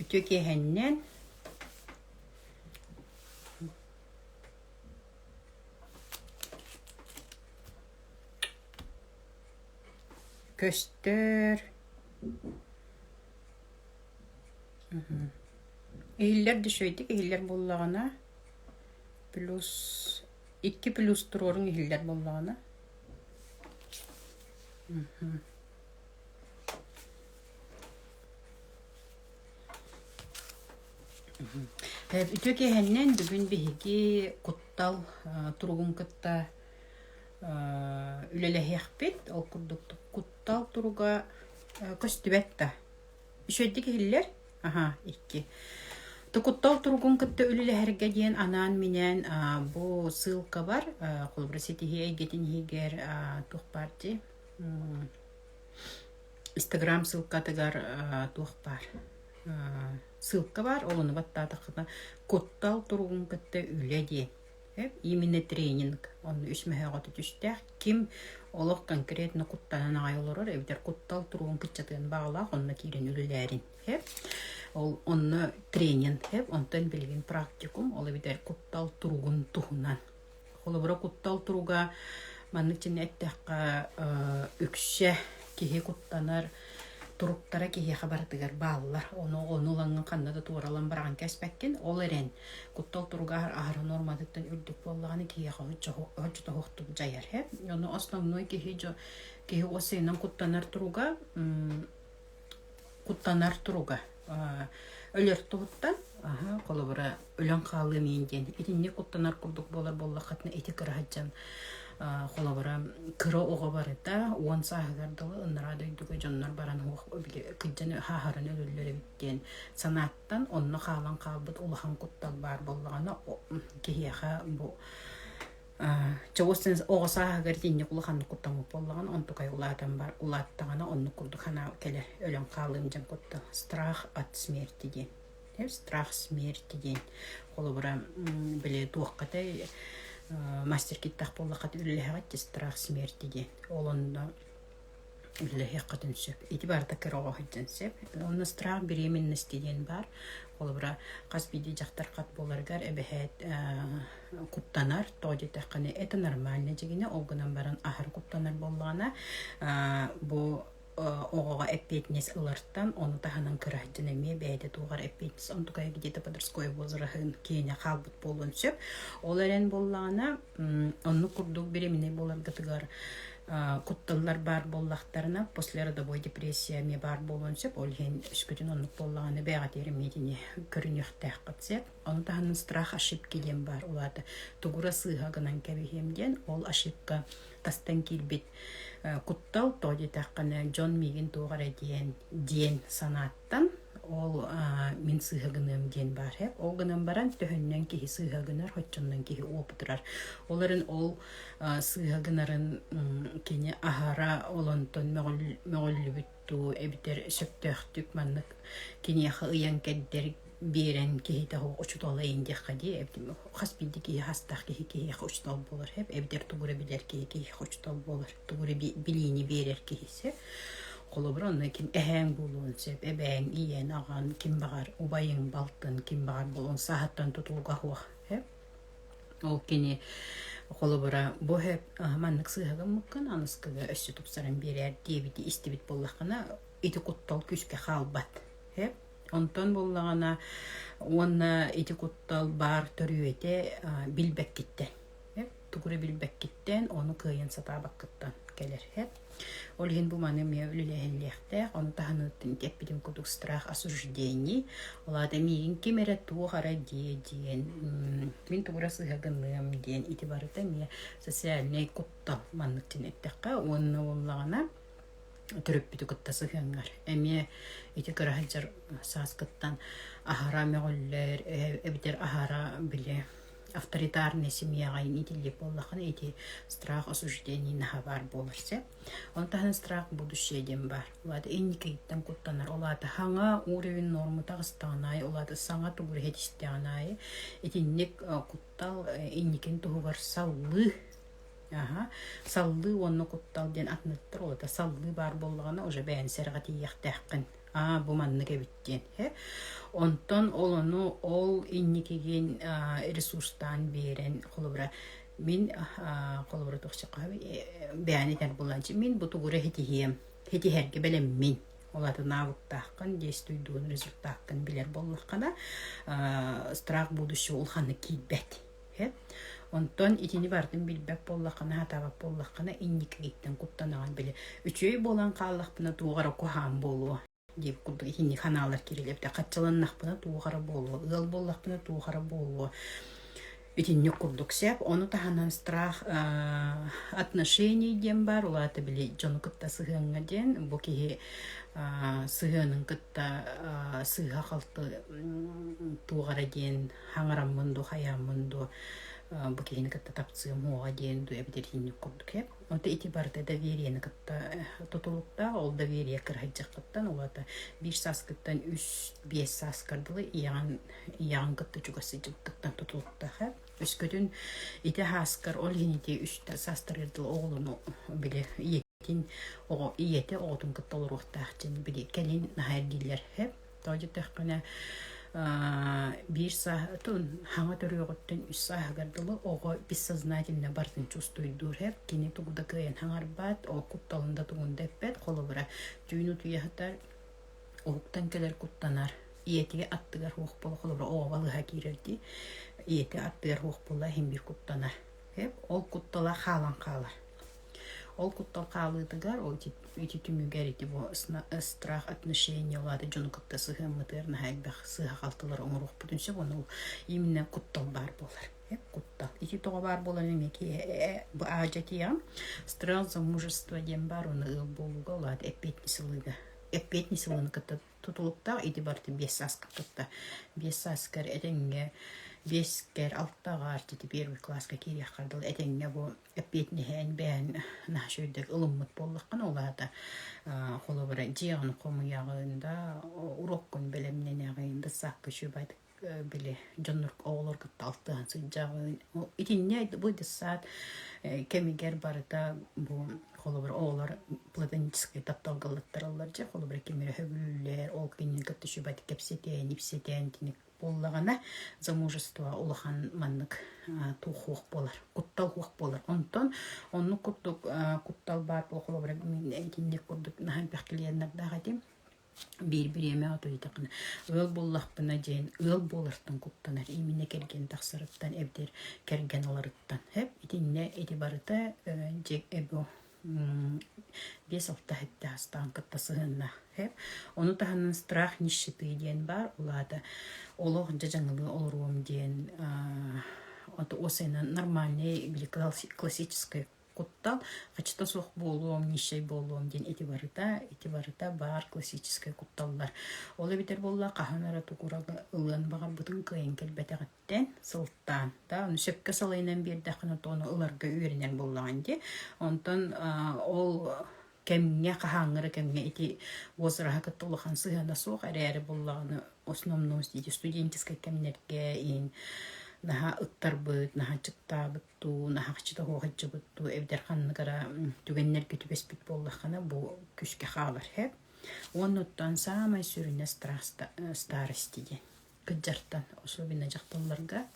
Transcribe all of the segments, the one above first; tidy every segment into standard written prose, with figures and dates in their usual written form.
Үтүө киэһэннэн Көстөр Иһиллэр да үчүгэйдик иһиллэр буоллаҕына плюс икки плюс туруоруҥ иһиллэр буоллаҕына Үтүө киэһэннэн бүгүн биһиги куттал туругун кытта үлэлэһиэхпит. Ол курдук куттал туруга көстүбэт да. Үчүгэйдик иһиллэр? Аха, икки. Куттал туругун кытта үлэлэһэргэ диэн анаан-минээн бу ссылкабар, холобура ситиһии эйгэтин иһигэр туох баар дии Инстаграм ссылкатыгар туох баар ссылка баар, ол ону баттаатаххына куттал туругун кытта үлэ диэн именно тренинг онно үс мөһөөҕө түстээх ким олох конкретно куттанан аҕай олорор эбэтэр куттал туругун кыччатыан баҕалаах онно киирэн үлэлээрин ол онно тренинг онтон билигин практикум ол эбэтэр куттал туругун туһунан Холобура, куттал туруга маннык дьиҥэ эттэххэ, үксэ киһи куттанар туруктара киһиэхэ барытыгар бааллар. Ону ону ылаҥҥын ханна да туоралан быраҕан кэспэккин. Ол эрэн куттал туруга аһара нуорматыттан үрдүк буоллаҕына киһиэхэ оччотоһуохтук дьайар. Ону основной киһи киһи уоссайынан куттанар туруга куттанар туруга өлөр туһуттан холобура өлөн хаалыам иин диэн итинник куттанар курдук буолар буоллаххытына ити кыра сылдьан холобура кыра оҕо барыта уон сааһыгар дылы ынараа дойдуга дьоннор баран кыдьан хааһаран өлөллөр эбит диэн санааттан онно хаалан хаалбыт улахан куттал баар буоллаҕына киһиэхэ бу Чоҕус оҕо сааһыгар итинник улаханнык куттаммыт буоллаҕына, онтукай улаатан бар улааттаҕына оннук курдук санаа кэлэр, өлөн хаалыам диэн куттал. Страх от смерти диэн. Страх смерти диэн. Холобура, били туоххатай мастер-киттах буоллаххата үлэлэһэҕит страх смерти диэн. Ол онно үлэлэһиэххитин сөп. Ити барыта кыра оҕо сылдьан сөп. Онно страх беременности диэн баар. Холобура, хас биирдии дьахтар хат буоларыгар эбэһээт куттанар. Тоҕо диэтэххинэ, это нормально дьигинэ, ол гынан баран аһары куттанар буоллаҕына, бу оҕоҕо эппиэтинэс ылартан, ону таһынан кыра сылдьан эмиэ бэйэтэ туоҕар эппиэтинэс онтукайа где-то подростковый возраһын киэнэ хаалбыт буолуон сөп. Ол эрэн буоллаҕына, оннук курдук беременный буоларгытыгар кутталлар баар буоллахтарына, послеродовой депрессия эмиэ баар буолуон сөп. Ол иһин өскөтүн оннук буоллаҕына бэйэҕитигэр эмиэ итини көрүнүөхтээххит сөп. Ону таһынан страх ошибки диэн баар. Ол аата тугура сыыһа гынан кэбиһиэм диэн, ол ошибка тастан киирбит куттал, тоҕо диэтэххинэ, дьон миигин туох эрэ диэн диэн санааттан ол мин сыыһа гыныам диэн баар. Ол гынан баран төһөннөн киһи сыыһа гынар, оччоннон киһи уопутурар. Ол эрэн ол сыыһа гынарын кини аһара ол онтон мөҕүллүбүт дуу эбэтэр сөптөөхтүк маннык киниэхэ ыйан кэрдэр биэрэн киһитэ учуутал ыйын диэххэ дии хас биирдии киһи хастаах киһи киһиэхэ учуутал буолар эбэтэр тугу эрэ билэр киһи киһиэхэ учуутал буолар тугу эрэ билиини биэрэр киһи холобура онно ким эһээҥ буолуон сөп эбээҥ ийэн аҕаҥ ким баҕар убайыҥ балтын ким баҕар буолуон сааһыттан тутулуга суох Ол кини холобура бу маннык сыыһа гыммыккын аныскыга өссө тупсаран биэрээр диэбити истибит буоллаххына ити куттал күүскэ хаалбат. Онтон буоллаҕына уонна ити куттал баар төрүөтэ билбэккиттэн тугу эрэ билбэккиттэн, ону кыайан сатаабаккыттан кэлэр. Ол иһин бу маны эмиэ үлэлэһиллиэхтээх. Ону таһынан эппитим курдук страх осуждений. Ол аата миигин ким эрэ туох эрэ диэ диэн, мин тугу эрэ сыыһа гыныам диэн ити барыта эмиэ социальнай куттал маннык диэн эттэххэ уонна буоллаҕына төрөппүтү кытта сыһыаҥҥар эмиэ ити кыра сылдьар сааскыттан аһара мөҕүллэр эбэтэр аһара били авторитарнай семьяҕа иитиллибит буоллаххына ити страх осуждения наһаа баар буолар сөп. Ону таһынан страх будущее диэн баар. Ол аата инникигиттэн куттанар. Ол аата хаҥа уровень нормы таҕыстаҕын аайы, ол аата саҥа тугу иһитистэҕин аайы итинник куттал инникин туһугар саллыы Аха. Саллыы уонна куттал диэн атыныттар. Ол аата саллыы баар буоллаҕына уже бэйэн сэрэҕэ тиийиэхтээххин. Аа бу маннык эбит диэн. Онтон ол ону ол инникигин ресурстаан биэрэн холобура мин холобура туохчахха бэйэни этэр буолааччы мин бу тугу эрэ ситиһиэм ситиһэргэ бэлэммин ол атын аабыктааххын действуйдуун результаккын билэр буоллаххына страх будущего улаханнык киирбэт Онтон итини барытын билбэт буоллаххына, сатаабат буоллаххына, инникигиттэн куттанаҕын били үчүгэй буолан хааллахпына туох эрэ куһаҕан буолуо диэбит курдук итинник санаалар киирэллэр эбитэ. Хаччыланнахпына туох эрэ буолуо, ыал буоллахпына туох эрэ буолуо. Итинник курдук сөп. Ону таһынан страх отношений диэн баар, ол аата били дьону кытта сыһыаҥҥа диэн бу киһи сыһыанын кытта сыыһа-халты туох эрэ диэн хаҥараммын дуу, хайааммын дуу бу киһини кытта тапсыам уоҕа диэн дуу эбэтэр итинник курдук ээ. Онто ити барыта довериены кытта тутулуктаах, ол доверие кыраһыйдьаххыттан, ол аата биир сааскыттан үс, биэс сааскар дылы ийэҕин ийэҕин кытта чугас сылдьыбыккыттан тутулуктаах ээ. Өскөтүн ити сааскар, ол иһин ити үс саастарыгар дылы оҕолону били ийэтин оҕо ийэтэ оҕотун кытта олоруохтаах диэн били кэлин наһаа эргиллэр ээ. Тоҕо диэтэххинэ, биир сааһын хаҥа төрүөҕүттэн үс сааһыгар дылы оҕо бессознательно барытын чувствуйдуур һэр кини тугу да кыайан хаҥарбат, ол кутталын да тугун да эппэт, холобура түүн утуйа сытар, уһуктан кэлэр куттанар, ийэтигэр аттыгар суох буола холобура оҕо балыыһа киирэр дии, ийэтэ аттыгар суох буолла иһин биир куттанар. Ол куттала хаалан хаалар. Ол куттал хаалыытыгар, ол ити түмүгэр ити бу страх отношения улаата дьону кытта сыһыаммытыгар наһаа элбэх сыыһа-халтылары оҥоруохпутун сөп, ону ол именно куттал баар буолар. Куттал. Ити тоҕо баар буолан эмиэ бу аадьа тиийэҕин. Страх замужества диэн баар, оны ыал буолууга, ол аата эппиэтинэс ылыыга. Эппиэтинэс ылыыны кытта тутулуктаах ити барыта биэс сааска кытта. Биэс сааскар этэҥҥэ биэскэр, алтаҕар, ити первый класска киириэххэр дылы этэҥҥэ бу эппиэтинэһин бэйэн наһаа үчүгэйдик ылыммыт буоллаххына, ол аата холобура дьиэҕин хомуйаҕын да, уроккун бэлэмнэнэҕин, десакка үчүгэйдик били дьоннор оҕолор кытта алтыһан сылдьаҕын. Итиннэ бу десаат кэмигэр барыта бу холобура оҕолор платоническай тапталга ыллаттараллар дьэ холобура ким эрэ сөбүлүүллэр, ол кинини кытта үчүгэйдик кэпсэтэн, ипсэтэн итинник буоллаҕына замужество улахан маннык туох суох буолар, куттал суох буолар. Онтон оннук курдук куттал баар буолла холобура мин итинник курдук наһаа элбэх клиеннардаах этим. Биир бириэмэ отуйдахына ыал буоллахпына диэн ыал буолартан куттанар именно кэргэн тахсарыттан эбэтэр кэргэн ыларыттан сөп итиннэ ити барыта дьэ бу биэс-алта сэттэ астаан кытта сыһыаннаах. Ону таһынан страх нищеты диэн баар. Ол аата олох дьадьаҥылыы олоруом диэн осенан нормальный или классический куттал хачыта суох буолуом, нищай буолуом диэн ити барыта, ити барыта баар классическай кутталлар. Ол эбэтэр буолла хаһан эрэ тугура ылыан баҕарбытын кыайан кэлбэтэҕиттэн сылтаан да ону сөпкө салайынан биэрдэххинэ то ону ыларга үөрэнэр буоллаҕын дии. Онтон ол кэмҥэ хаһааҥҥы эрэ кэмҥэ ити возраһа кытта улахан сыһыана суох эрээри буоллаҕына основном ити студенческай кэмнэргэ иин наһаа ыктарбыт, наһаа аччыктаабыт дуу, наһаа хаччыта суох дуу эбэтэр ханнык эрэ түгэннэргэ түбэспит буоллаххына бу күүскэ хаалар һэ. Уонна оттон саамай сүрүнэ старости диэн кыдьартан, особенно дьахталларга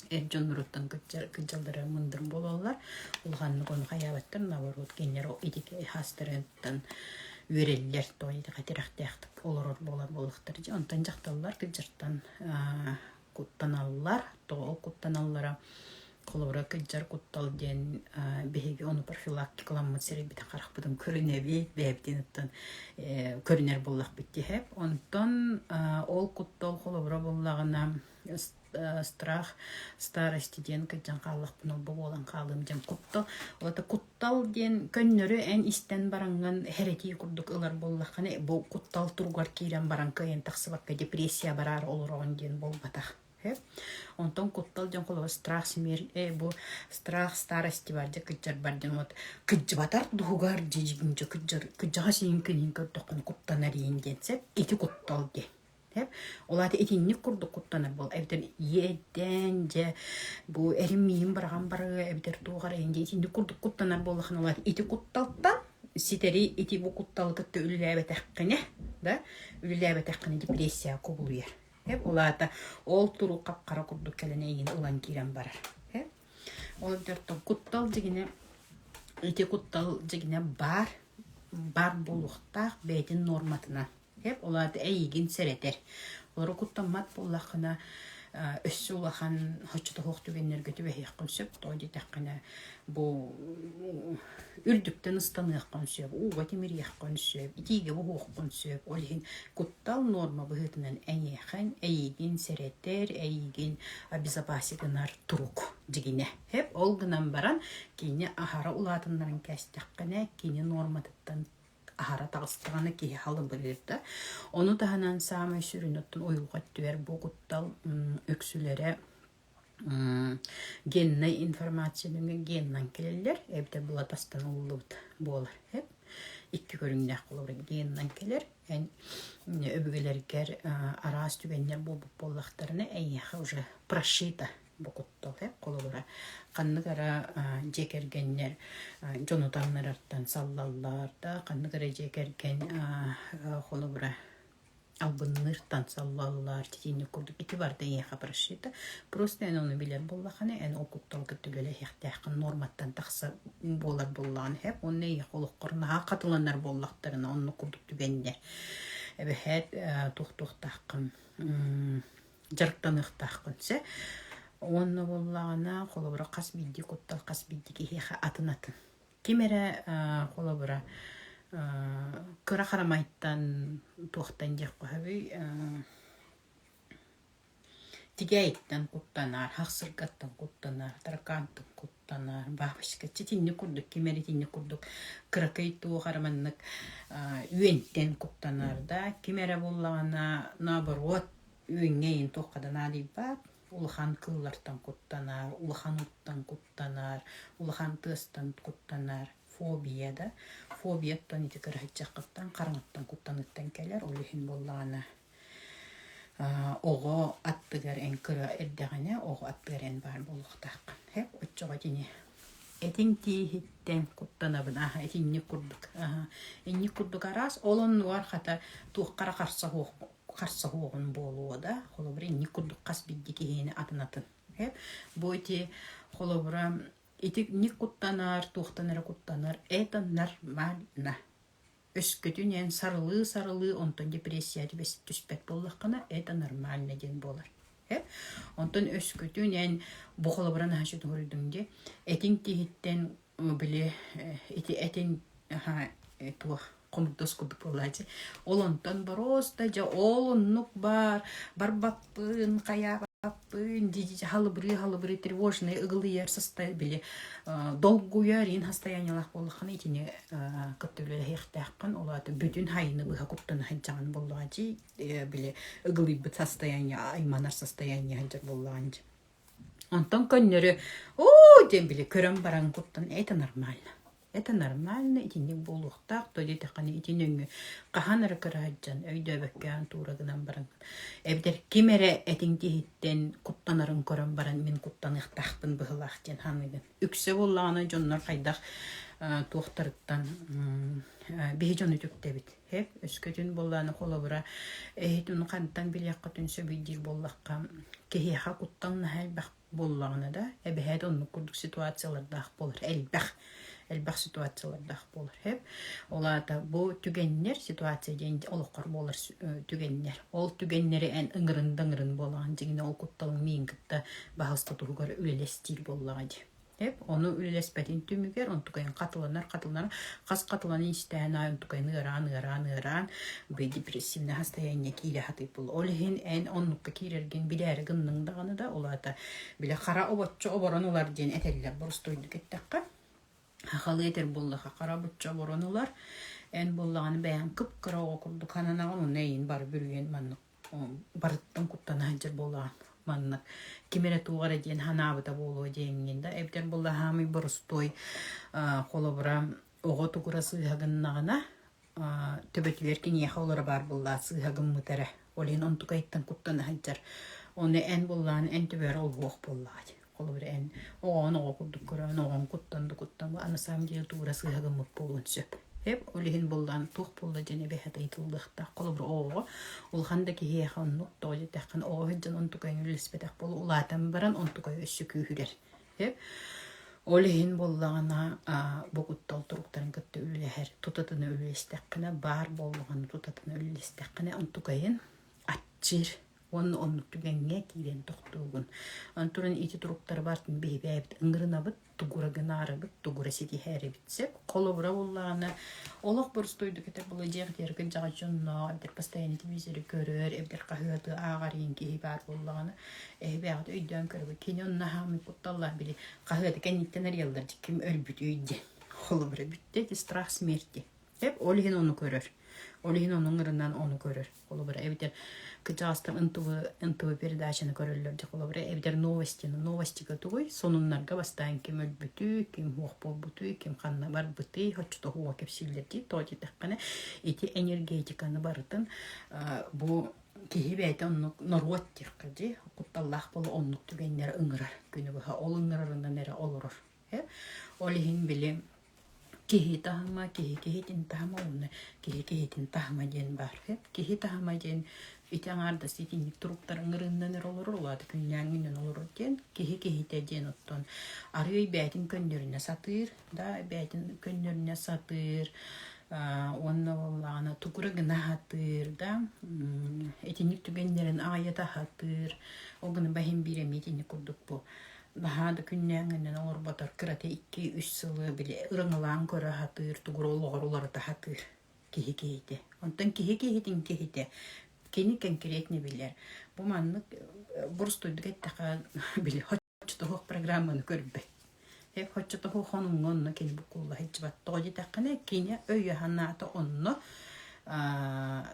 эр дьонноруттан кыдьаллара мындыр буолаллар. Улаханнык ону хайаабаттар, наоборот, кинилэр ити хаастарыттан үөрэллэр, то тирэхтээхтик олорор буолар буоллахтар. Онтон дьахталлар кыдьартан куттаналлар, тоҕо куттаналлара Холобура, кыдьар куттал диэн биһиги ону профилактикаламмыт сирэйбитин харахпытын көрүнэбит, бэйэбитин оттон көрүнэр буоллахпыт диэһэп. Онтон ол куттал холобура буоллаҕына страх старости диэн кыдьан хааллахпын ол буолан хаалыам диэн куттал. Ол куттал диэн көннөрү эн истэн бараҥҥын хэрэтии курдук ылар буоллаххына бу куттал туругар киирэн баран кыайан тахсыбакка депрессия бараары олороҕун диэн буолбатах. Онтон куттал дьон холобур страх смерть бу страх старости бар дьэ кыдьарбар дьон вот кыдьыбатар туһугар дьэ кыдьар кыдьаҕас иин күнүн көрдөххүнэ куттанар иин диэн сөп ити куттал диэн сөп ол аата итинник курдук куттанар буол эбэтэр иэдээн дьэ бу эрим миин быраҕан барыа эбэтэр туох эрэ иин дьэ итинник курдук куттанар буоллаххына ол аата ити кутталтан ситэри ити бу кутталы кытта үлэлээбэтэххинэ да үлэлээбэтэххинэ депрессия кубулуйар. Ол аата ол турук хап-хара курдук кэлэн эйигин ылан киирэн барар. Ол дьортон куттал дьигинэ ити куттал дьигинэ баар баар буолуохтаах бэйэтин нуорматынан. Ол аата эйигин сэрэтэр. Олору куттаммат буоллаххына өссө улахан хоччотоһуох түгэннэргэ түбэһиэххин сөп. Тоҕо диэтэххинэ бу үрдүктэн ыстаныаххын сөп, ууга тимириэххин сөп, итиигэ буһуоххун сөп. Ол иһин куттал нуорма быһыытынан эйиэхэ эйигин сэрэтэр, эйигин обезопасить гынар турук дьигинэ. Хэп ол гынан баран кини аһара улаатыннаран кээстэххинэ кини нуорматыттан аһара таҕыстаҕына киһи халыбырыыр да. Ону таһынан саамай сүрүн оттон уйулҕа өттүгэр бу куттал үксүлэрэ геннай информация нөҥүө геннан кэлэллэр эбэтэр былатастан ылыллыбыт буолар. Икки көрүҥнээх холобура геннан кэлэр эн өбүгэлэргэр араас түгэннэр буолбут буоллахтарына эйиэхэ уже прошита бу куттал холобура ханнык эрэ дьиэ кэргэннэр дьону таҥнарартан саллаллар да ханнык эрэ дьиэ кэргэн холобура албынныыртан саллаллар титиинник курдук ити барыта эйиэхэ прошита просто эн ону билэр буоллаххына эн ол кутталга үлэлэһиэхтээххин нуорматтан тахса буолар буоллаҕына сөп уонна эйиэхэ олоххор наһаа хатыланар буоллахтарына оннук курдук түгэннэр эбэһээт туох-туохтааххын дьарыктаныахтааххын сөп. Уонна буоллаҕына, холобура, хас биирдии куттал хас биирдии киһиэхэ атын-атын. Ким эрэ холобура кыра харамайтан туохтан диэххэ сөбүй тигээйиттэн куттанар, хахсыргаттан куттанар, таракаантан куттанар, бабочка итинник курдук ким эрэ итинник курдук кыракый туох эрэ маннык үөнтэн куттанар да, ким эрэ буоллаҕына наоборот Үөҥҥэ иһин туохха да наадыйбат, улахан кыыллартан куттанар, улахан уттан куттанар, улахан тыастан куттанар, фобия да. Фобияттан ити кыраһыччаххыттан, хараҥаттан куттаныттан кэлэр, ол иһин буоллаҕына оҕо аттыгар эн кыра эрдэҕинэ оҕо аттыгар эн баар буолуохтааххын. Хэп оччоҕо итини этиҥ тииһиттэн куттанабын аха итинник курдук аха инник курдук араас ол оннугар хата туохха эрэ харса харса суоҕун буолуо да холобура инник курдук хас биирдии киһини атын-атын бу ити холобура итинник куттанар туохтан эрэ куттанар это нормально өскөтүн эн сарылыы-сарылыы онтон депрессия түспэт буоллаххына это нормально диэн буолар онтон өскөтүн эн бу холобура наһаа үчүгэй дии этиҥ тииһиттэн били ити этин туох хомурдас курдук буоллааччы. Ол онтон боруоста дьэ ол оннук баар барбаппын хайаабаппын дии халыбырыы халыбырыы тревожный ыгылыйар сыста били долгуйар иин состояниелаах буоллаххына итини кытта үлэлэһиэхтээххин ол аата бүтүн хайыны быһа куттана сылдьаҕын буоллаҕа дии били ыгылыйбыт состояние айманар состояние сылдьар буоллаҕын дии Онтон көннөрү оо диэн били көрөн баран куттан это нормально. Это нормально, итинник буолуохтаах, то диэтэххинэ ити нөҥүө хаһан эрэ кыраһадьан өйдөөбөккөөн туура гынан баран эбэтэр ким эрэ этиҥ тиһиттэн куттанарын көрөн баран мин куттаныахтаахпын быһылаах диэн саныыгын. Үксэ буоллаҕына дьоннор хайдах туохтарыттан биһи дьону үтүктэбит. Өскөтүн буоллаҕына холобура эһитин хантан билиэххитин сөбүй диир буоллахха киһиэхэ куттал наһаа элбэх буоллаҕына да эбэһээт оннук курдук ситуациялардаах буолар элбэх элбэх ситуациялардаах буолар хэп ол аата бу түгэннэр ситуация диэн олоххор буолар түгэннэр ол түгэннэри эн ыҥырын да ыҥырын буолаҕын дьиҥинэ ол кутталыҥ миин кытта баһылста туһугар үлэлэстиир буоллаҕа дии Эп, ону үлэлэспэтин түмүгэр онтукайын хатыланар хатыланар хас хатыланан истээн аайы онтукайын ыараан ыараан ыараан бу депрессивное состояние киирэ сатыыр буолла. Ол иһин эн оннукка киирэргин билээри гынныҥ даҕаны да ол аата били хара обоччо оборон ылар диэн этэллэр боростуойдук эттэххэ. Хахалыы этэр буоллаха хара обоччо оборон ылар эн буоллаҕына бэйэҥ кып-кыра оҕо курдук хананаҕын уонна эйин бары бүрүйэн маннык барыттан куттана сылдьар буоллаҕын маннык ким эрэ туох эрэ диэн санаабыта буолуо диэҥҥин да эбэтэр буолла хаамый боростуой холобура оҕо тугура сыыһа гыннаҕына төбөтүгэр киниэхэ олоро баар буоллаа сыыһа гыммыта эрэ ол иһин онтукайыттан куттана сылдьар ону эн буоллаҕына эн төбөөр олуһуох буоллаҕа дии холобура эн оҕоҕун оҕо курдук көрөн оҕоҥ куттан да куттан а на самом деле туура сыыһа гыммыт буолуон сөп. Эп ол иһин буоллаан туох буолла диэн эбэһээт ыйытыллыахтаах. Холобур, оҕоҕо улахан да киһиэхэ оннук тоҕо диэтэххинэ оҕо сылдьан онтукайын үллэспэтэх буола улаатан баран онтукай өссө күүһүрэр. Эп ол иһин буоллаҕына бу куттал туруктарын кытта үлэлэһэр тутатына үлэлэстэххинэ баар буоллаҕына тутатына үлэлэстэххинэ онтукайын аччыыр уонна оннук түгэҥҥэ киирэн тохтуугун. Аны туран ити туруктары баартын биһибээбит ыҥырынабыт, тугура гынаарыбыт, тугура ситиһээрибит сөп. Холобура буоллаҕына, олох боростуойдук этэр буолла дьиэҕитигэр кырдьаҕас дьонноох, эбэтэр постоянно телевизоры көрөр, эбэтэр хаһыаты ааҕар иһин киһи баар буоллаҕына, эһибээҕит өйдөөн көрөбүт. Кини онно хаамый кутталлаах били хаһыаты кэнниттэн арыйаллар ким өлбүтүй диэн. Холобура бүттэ ити страх смерти. Эп ол иһин ону көрөр. Ол иһин ону ыҥырынан ону көрөр. Холобура, эбэтэр кырдьаҕастар НТВ, НТВ передачаны көрөллөр дьэ холобура, эбэтэр новостины, новостига тугуй, сонуннарга бастаан ким өлбүтүй, ким суох буолбутуй, ким ханна барбытый, оччотоһуга кэпсииллэр дии, тоҕо диэтэххинэ, ити энергетиканы барытын бу киһи бэйэтэ оннук норуот диэххэ дии, кутталлаах буола оннук түгэннэри ыҥырар күнү быһа, ол ыҥырарынан эрэ олорор. Ол иһин били Киһи таһыма, киһи киһитин таһыма уонна киһи киһитин таһыма диэн баар. Киһи таһыма диэн ити аҥаардас итинник туруктар ыҥырыыннан эрэ олорор, ол аата күннээҥҥинэн олорор диэн киһи киһитэ диэн оттон арыый бэйэтин көннөрүнэ сатыыр да бэйэтин көннөрүнэ сатыыр уонна буоллаҕына тугура гына сатыыр да итинник түгэннэрин аҕыйата сатыыр ол гынан баһын биир эмиэ итинник курдук бу Наһаа да күннээҥҥинэн оҥорботор кырата 2-3 сылы били ырыҥалаан көрө сатыыр, тугу олоҕор уларыта сатыыр киһи киһитэ. Онтон киһи киһитин киһитэ кини конкретно билэр. Бу маннык боростуойдук эттэххэ били хоччотоһуох программаны көрбөт. Хоччотоһуох хонуҥҥа онно кини буккулла сылдьыбат. Тоҕо диэтэххинэ кини өйө-санаата онно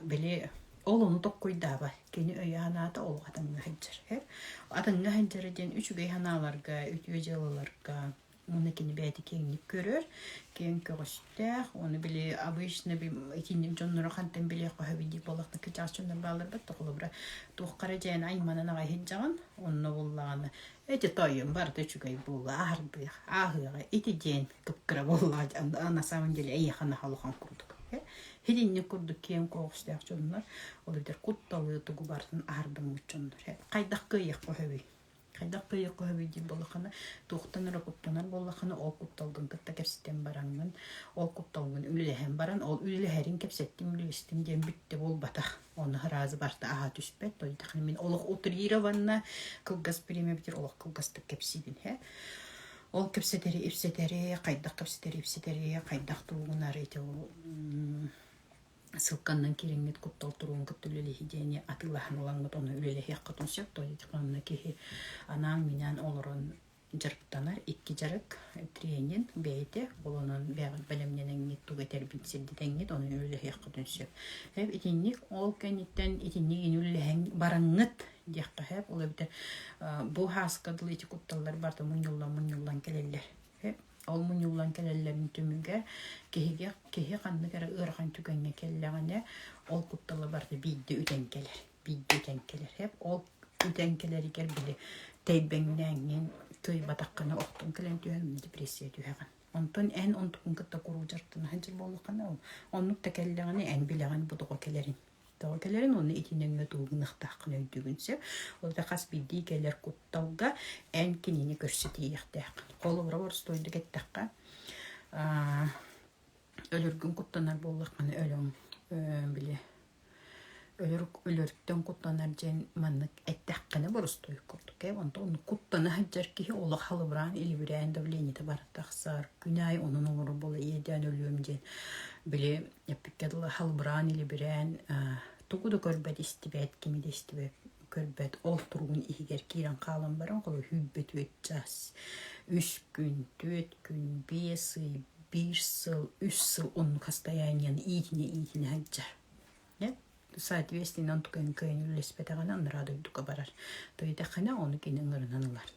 били ол ону токкуйдаабат. Кини өйө-санаата олох атыҥҥа сылдьар. Атыҥҥа сылдьара диэн үчүгэй санааларга, үтүө дьыалаларга уонна кини бэйэтэ киэҥник көрөр, киэҥ көҕүстээх. Уонна били обычно итинник дьонноро хантан билиэх көһөбүй диир буоллахтар кычаас дьоннор бааллар бат холобура туохха эрэ дьээн айманан аҕай сылдьаҕын онно буллаҕына эти тойон барыта үчүгэй буолла аһардыах ааһыаҕа ити диэн кып-кыра буоллаҕа на самом деле эйиэхэ наһаа улахан курдук Итинник курдук киэҥ көҕүстээх дьоннор, ол эбэтэр кутталы тугу барытын аһардыммыт дьоннор. Хайдах кыайыахха сөбүй? Хайдах кыайыахха сөбүй диир буоллаххына, туохтан эрэ куттанар буоллаххына, ол кутталгын кытта кэпсэтэн бараҥҥын, ол кутталгын үлэлэһэн баран, ол үлэлэһэрин кэпсэттим, үлэлэстим диэн бүттэ буолбатах. Ону сразу барыта аһа түспэт. То есть мин олох утрированно кылгас бириэмэ бүтэр олох кылгастык кэпсиибин. Ол кэпсэтэри ипсэтэри, хайдах кэпсэтэри ипсэтэри, хайдах тугунары ити ол ссылканнан киирэҥҥит куттал туругун кытта үлэлэһии диэни атыылаһан ылаҥҥыт ону үлэлэһиэххитин сөп. То есть онно киһи анаан-минээн олорон дьарыктанар икки дьарык тренинг бэйэтэ ол онон бэйэҕит бэлэмнэнэҥҥит тугу этэрбин сирдэтэҥҥит ону үлэлэһиэххитин сөп. Итинник ол кэнниттэн итинник ини үлэлэһэн бараҥҥыт диэххэ сөп. Ол эбэтэр бу һааска дылы ити кутталлар барыта мунньуллан-мунньуллан кэлэллэр. Ол мунньуллан кэлэллэрин түмүгэр киһигэ киһи ханнык эрэ ыарахан түгэҥҥэ кэллэҕинэ ол куттала барыта биирдэ үтэн кэлэр. Биирдэ үтэн кэлэр. Ол үтэн кэлэригэр били тэйбэҥнээҥҥин кыайбатаххына охтон кэлэн түһэн депрессия түһэҕин. Онтон эн онтукун кытта куруук дьарыктана сылдьар буоллаххына оннук да кэллэҕинэ эн билэҕин бу тоҕо кэлэрин. Тоҕо кэлэрин уонна итинэн тугу гыныахтааххын өйдүүгүн сөп. Ол да хас биирдии кэлэр кутталга эн кинини көрсө тиийиэхтээххин. Холобура боростуойдук эттэххэ, өлөргүн куттанар буоллаххына өлөҥ били өлөр өлөртөн куттанар диэн маннык эттэххинэ боростуой курдук ээ онтон куттана сылдьар киһи олох халыбыраан илибирээн давлениета бара тахсар күн аайы онон оҥорор буола иэдээн өлүөм диэн били эппиккэ дылы халбыраан илибирээн тугу да көрбөт истибэт кими да истибэт көрбөт ол туругун иһигэр киирэн хаалан баран холу 24 чаас үс күн түөрт күн биэс ый биир сыл үс сыл оннук состояниены иитинэ иитинэ сылдьар соответственно онтукайын кыайан үллэспэтэҕинэ анараа дойдуга барар тоҕо ону кини ыҥырынан ылар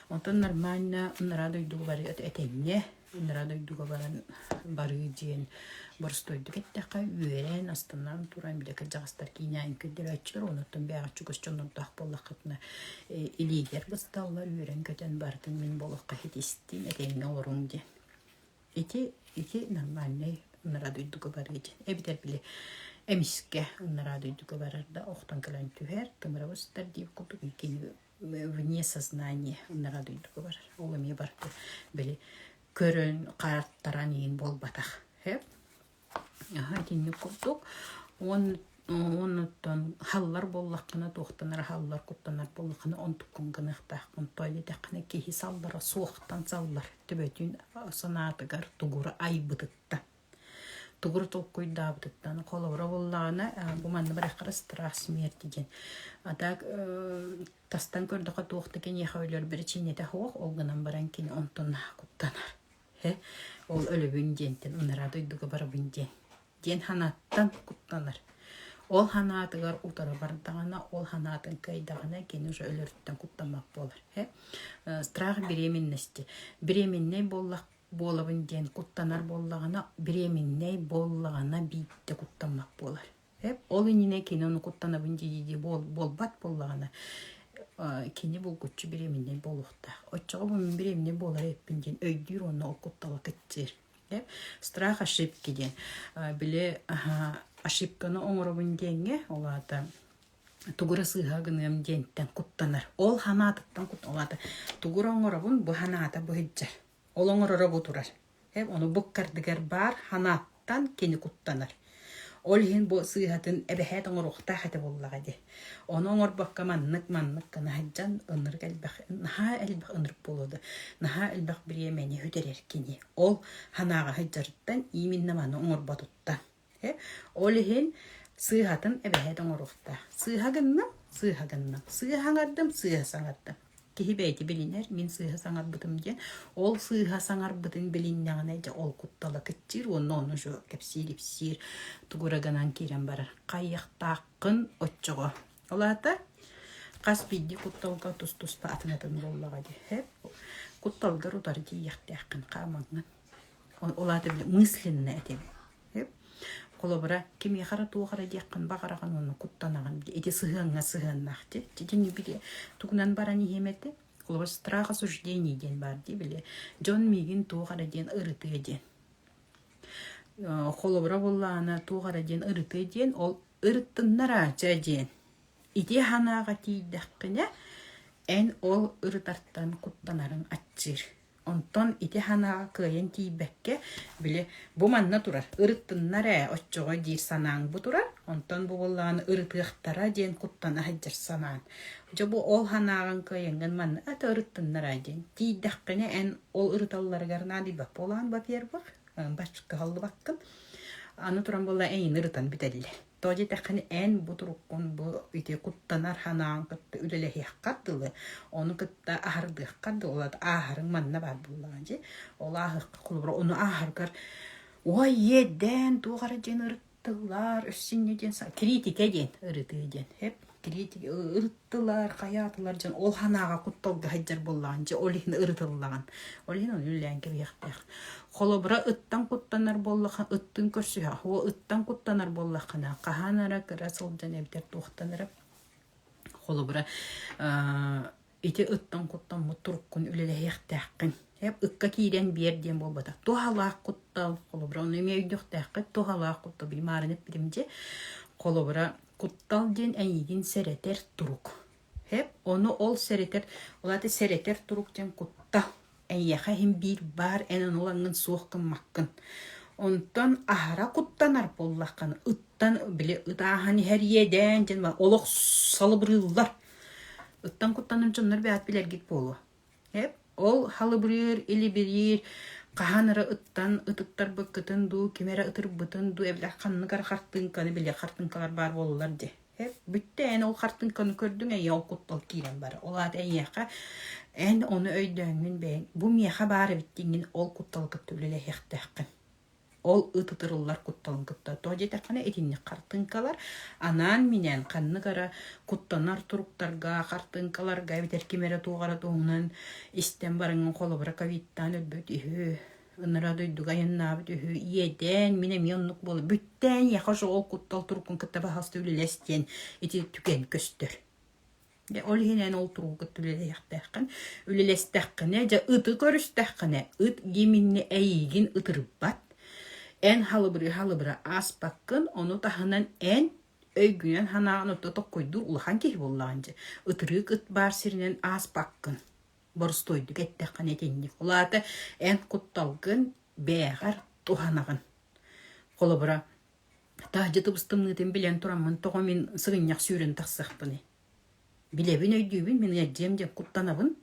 Онтон нормально ынараа дойдуга барыы этэҥҥэ ынараа дойдуга баран барыы диэн боростуойдук эттэххэ үөрэн астынан туран били кырдьаҕастар киинээн көрдөрөөччүлэр онуттан бэйэҕэ чугас дьоннордоох буоллаххытына илиигэр бысталлар үөрэн-көтөн барытын мин болоххо иһит истин этэҥҥэ олоруҥ диэн. Ити Ити нормальнай ынараа дойдуга барыы диэн. Эбэтэр били эмискэ ынараа дойдуга барар да охтон кэлэн түһэр, тымыра быстар диир курдук кини вне сознания ынараа дойдуга барар. Ол эмиэ барыта били көрөн, хаартаран иин буолбатах. Аһа итинник курдук. Уон уонуттан халлар буоллаххына, туохтан эрэ халлар, куттанар буоллаххына, онтуккун гыныахтааххын. Тоҕо диэтэххинэ, киһи саллара суохтан саллар. Төбөтүн санаатыгар тугура айбытыттан, тугура толкуйдаабытыттан. Холобура буоллаҕына, бу манна барыаххара страх смерти диэн. А так тастан көрдөххө туох да киниэхэ өлөр биричиинэтэ суох, ол гынан баран кини онтон наһаа куттанар. Ол өлөбүн диэнтэн ынараа дойдуга барабын диэн диэн санааттан куттанар. Ол санаатыгар утары бардаҕына, ол санаатын кыайдаҕына кини уже өлөрүттэн куттаммат буолар. Страх беременности. Беременнэй буоллах буолабын диэн куттанар буоллаҕына, беременнэй буоллаҕына биирдэ куттаммат буолар. Ол иннинэ кини ону куттанабын дии-дии буолбат буоллаҕына, кини булгуччу беременнэй буолуохтаах. Оччоҕо бу мин беременнэй буолар эбиппин диэн өйдүүр уонна ол куттала кыччыыр. Страх ошибки диэн. Били ошибканы оҥоробун диэҥҥэ, ол аата тугу эрэ сыыһа гыныам диэнтэн куттанар. Ол санаатыттан куттанар. Ол аата тугу эрэ оҥоробун, бу санаата бу сылдьар. Ол оҥороро бу турар. Ону буккардыгар баар ханааттан кини куттанар. Ол иһин бу сыыһатын эбэһээт оҥоруохтаах этэ буоллаҕа дии. Ону оҥорбокко маннык-маннык гына сылдьан ынырык элбэх, наһаа элбэх ынырык буолуо да, наһаа элбэх бириэмэни сүтэрэр кини. Ол санааҕа сылдьарыттан именно маны оҥорботуттан. Ол иһин сыыһатын эбэһээт оҥоруохтаах. Сыыһа гынным, сыыһа гынным, сыыһа саҥардым, сыыһа саҥардым. Киһи бэйэтэ билинэр, мин сыыһа саҥарбытым диэн. Ол сыыһа саҥарбытын билиннэҕинэ, дьэ ол куттала кыччыыр уонна ону дьэ кэпсиир-ипсиир, тугу эрэ гынан киирэн барар. Хайыахтааххын оччоҕо. Ол аата хас биирдии кутталга тус-туспа атын-атын буоллаҕа дии. Кутталгар утары тиийиэхтээххин хаамаҥҥын. Ол аата били мысленно этэбин. Холобура, кимиэхэ эрэ туох эрэ диэххин баҕараҕын уонна куттанаҕын. Ити сыһыаҥҥа сыһыаннаах дии. Дьиҥ били тугунан баран иһиэм этэ. Холобура, страх осуждения диэн баар дии били. Дьон миигин туох эрэ диэн ырытыа диэн. Холобура буоллаҕына, туох эрэ диэн ырытыа диэн, ол ырыттыннараача диэн. Ити санааҕа тиийдэххинэ, эн ол ырытартан куттанарыҥ аччыыр. Онтон ити санааҕа кыайан тиийбэккэ, били бу манна турар, ырыттыннар ээ, оччоҕо диир санааҥ бу турар, онтон бу буоллаҕына ырытыахтара диэн куттана сылдьар санаан. Дьэ бу ол санааҕын кыайаҥҥын манна ата ырыттыннар ээ диэн тиийдэххинэ эн ол ырыталларыгар наадыйбат буолаҕын во-первых, кыһаллыбаккын. Аны туран буолла эйини ырытан бүтэллэр. Тоҕо диэтэххинэ, эн бу туруккун бу ити куттанар санааҕын кытта үлэлэһиэххэр дылы, ону кытта аһардыаххар дылы, ол ааһарыҥ манна баар буоллаҕа дии. Ол ааһыахха холобура ону ааһаргар ой иэдээн туох эрэ диэн ырыттылар, өссө инньэ диэн кириитикэ диэн ырытыы диэн эп кириитикэ ырыттылар, хайаатылар дьон ол санааҕа кутталга сылдьар буоллаҕын дьэ ол иһин ырытыллаҕын. Ол иһин ону үлэлээн кэбиһиэхтээх. Холобура, ыттан куттанар буоллахха, ыттын көрсүһэ, о ыттан куттанар буоллаххына, хаһан эрэ кыра сылдьан эбэтэр туохтан эрэ холобура ити ыттан куттаммыт туруккун үлэлэһиэхтээххин. Ыкка киирэн биэр диэн буолбатах. Туһалаах куттал, холобура, ону эмиэ өйдүөхтээххит, туһалаах куттал, били маарын эппитим дьэ. Холобура, куттал диэн эйигин сэрэтэр турук. Хэп, ону ол сэрэтэр, ол аата сэрэтэр турук диэн куттал. Эйиэхэ иһин биир баар эн ону ылаҥҥын суох гыммаккын. Онтон аһара куттанар буоллаххына, ыттан били ытааһан иһэр иэдээн диэн олох салыбырыыллар. Ыттан куттанар дьоннор бэйэт билэргит буолуо. Эп, ол халыбырыыр, илибириир, хаһан эрэ ыттан ытыттарбыккытын дуу, ким эрэ ытырбытын дуу, эбэтэр ханнык эрэ хартыыҥканы били хартыыҥкалар баар буоллулар дии. Эп, бүттэ эн ол хартыыҥканы көрдүҥ, эйиэхэ ол куттал киирэн барар. Ол аата эйиэхэ эн ону өйдөөҥҥүн бэйэҥ бу миэхэ баар эбит диҥҥин ол кутталы кытта үлэлэһиэхтээххин. Ол ытытырыллар кутталын кытта. Тоҕо диэтэххинэ, итинник хартыыҥкалар анаан-минээн ханнык эрэ куттанар туруктарга, хартыыҥкаларга эбэтэр ким эрэ туох эрэ туһунан истэн бараҥҥын холобура ковидтаан өлбүт үһү, ыныраа дойдуга айаннаабыт үһү, иэдээн, мин эмиэ оннук буола бүттээн, эйиэхэ ол куттал туруккун кытта баһаалыста үлэлэс диэн ити түгэн көстөр. Дьэ, ол иһин эн ол туругу кытта үлэлэһиэхтээххин. Үлэлэстэххинэ, дьэ, ыты көрүстэххинэ, ыт гиминни эйиигин ытырбат. Эн халыбырыы-халыбыра ааспаккын, ону таһынан эн өйгүнэн санааҕын отто токкойдуур улахан киһи буоллаҕын дьэ. Ытырыык ыт баар сиринэн ааспаккын. Боростуойдук эттэххинэ итинник. Ол аата эн кутталгын бэйэҕэр туһанаҕын. Холобура, таһдьа тыбыс-тымныытын билэн тураммын тоҕо мин сыгынньах сүүрэн тахсыахпыный? Билэбин, өйдүүбүн, мин ыалдьыам диэн куттанабын.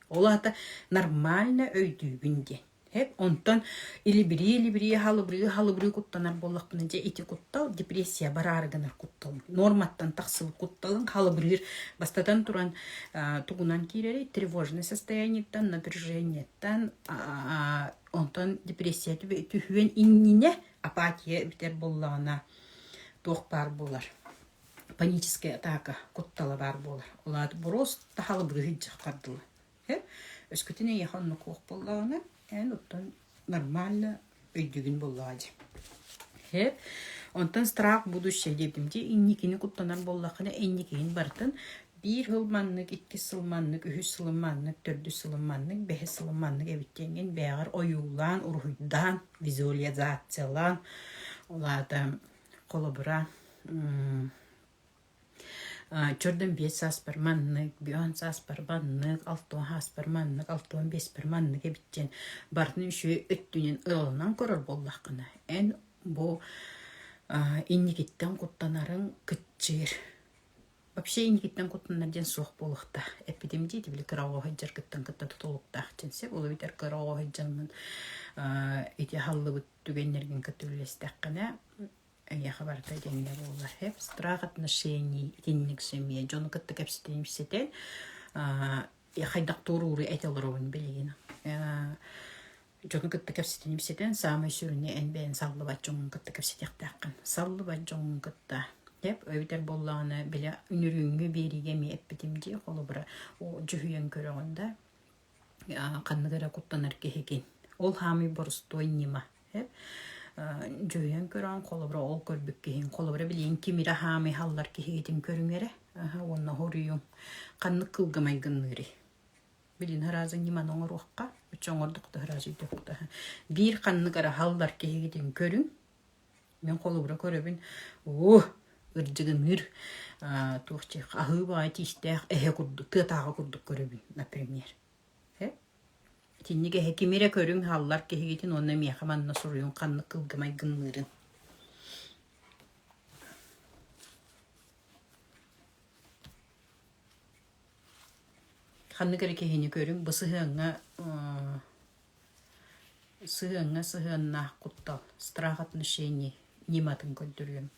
Ол аата нормально өйдүүбүн диэн. Һэп онтон илибирии-илибирии, халыбырыы-халыбырыы куттанар буоллахпына, дьэ ити куттал депрессия бараары гынар куттал. Норматтан тахсыбыт кутталын халыбырыыр. Бастатан туран тугунан киирэрий? Тревожное состояниеттан, напряжениеттан, онтон депрессия түһүөн иннинэ апатия бүтэр буоллаҕына туох баар буолар? Паническая атака куттала баар буолар. Ол аата просто халыбырыы сылдьаххар дылы. Өскөтүн эйиэхэ оннук суох буоллаҕына, эн оттон нормально өйдүүгүн буоллаҕа дии. Онтон страх будущее диэбитим дии, инникини куттанар буоллаххына, инникигин барытын биир сыл маннык, иккис сыл маннык, үһүс сылым маннык, төрдүс сылым маннык, бэһис сылым маннык эбит диэҥҥин бэйэҕэр ойуулаан, уруһуйдаан, визуализациялаан, ол аата холобура Чордон биэс сааспар маннык, бүөн сааспар маннык, алтуон сааспар маннык, алтуон биэспэр маннык эбит диэн барытын үчүгэй өттүнэн ылынан көрөр буоллаххына, эн бу инникиттэн куттанарыҥ кыччыыр. Вообще инникиттэн куттанар диэн суох буолуохтаах. Эппитим дии, били кыра оҕо сылдьаргыттан кытта тутулуктаах диэн сөп. Ол эбэтэр кыра оҕо сылдьаҥҥын ити аһыллыбыт түгэннэргин кытта үллэстэххинэ, эйиэхэ барыта итиннэ буолар. Страх отношений итинник семья дьону кытта кэпсэтэн ипсэтэн хайдах туорууру этэ олоробун билигин. Дьону кытта кэпсэтэн ипсэтэн саамай сүрүнэ эн бэйэн саллыбат дьоҥҥун кытта кэпсэтиэхтээххин. Саллыбат дьоҥҥун кытта Тэп эбэтэр буоллаҕына били үнүрүүҥҥү биэриигэ эмиэ эппитим дии холобура дьүһүйэн көрөҕүн да ханнык эрэ куттанар киһигин. Ол хаамый боростуой ньыма. Дьүһүйэн көрөн, холобура ол көрбүт киһиҥ, холобура билигин ким эрэ хаамый халлар киһигитин көрүҥ эрэ уонна хоруйуҥ ханнык кылга майгынныырый? Билин ыраазы ньыманы оҥоруохха, оччо оҥордук да ыраазы өйдүөххэ. Биир ханнык эрэ халлар киһигитин көрүҥ, Мин холобура көрөбүн, оо, ырдьыгыныыр туох аһыы баҕайы тиистээх эһэ курдук, тыатааҕы курдук көрөбүн, например. Итинник эһэ кими эрэ көрүҥ, халлар киһигитин уонна миэхэ манна суруйуҥ ханнык кылга майгынныырын. Ханнык эрэ киһини көрүҥ, бу сыһыаҥҥа Сыһыаҥҥа сыһыаннаах куттал, страх отношений ньыматын көрдөрүөм.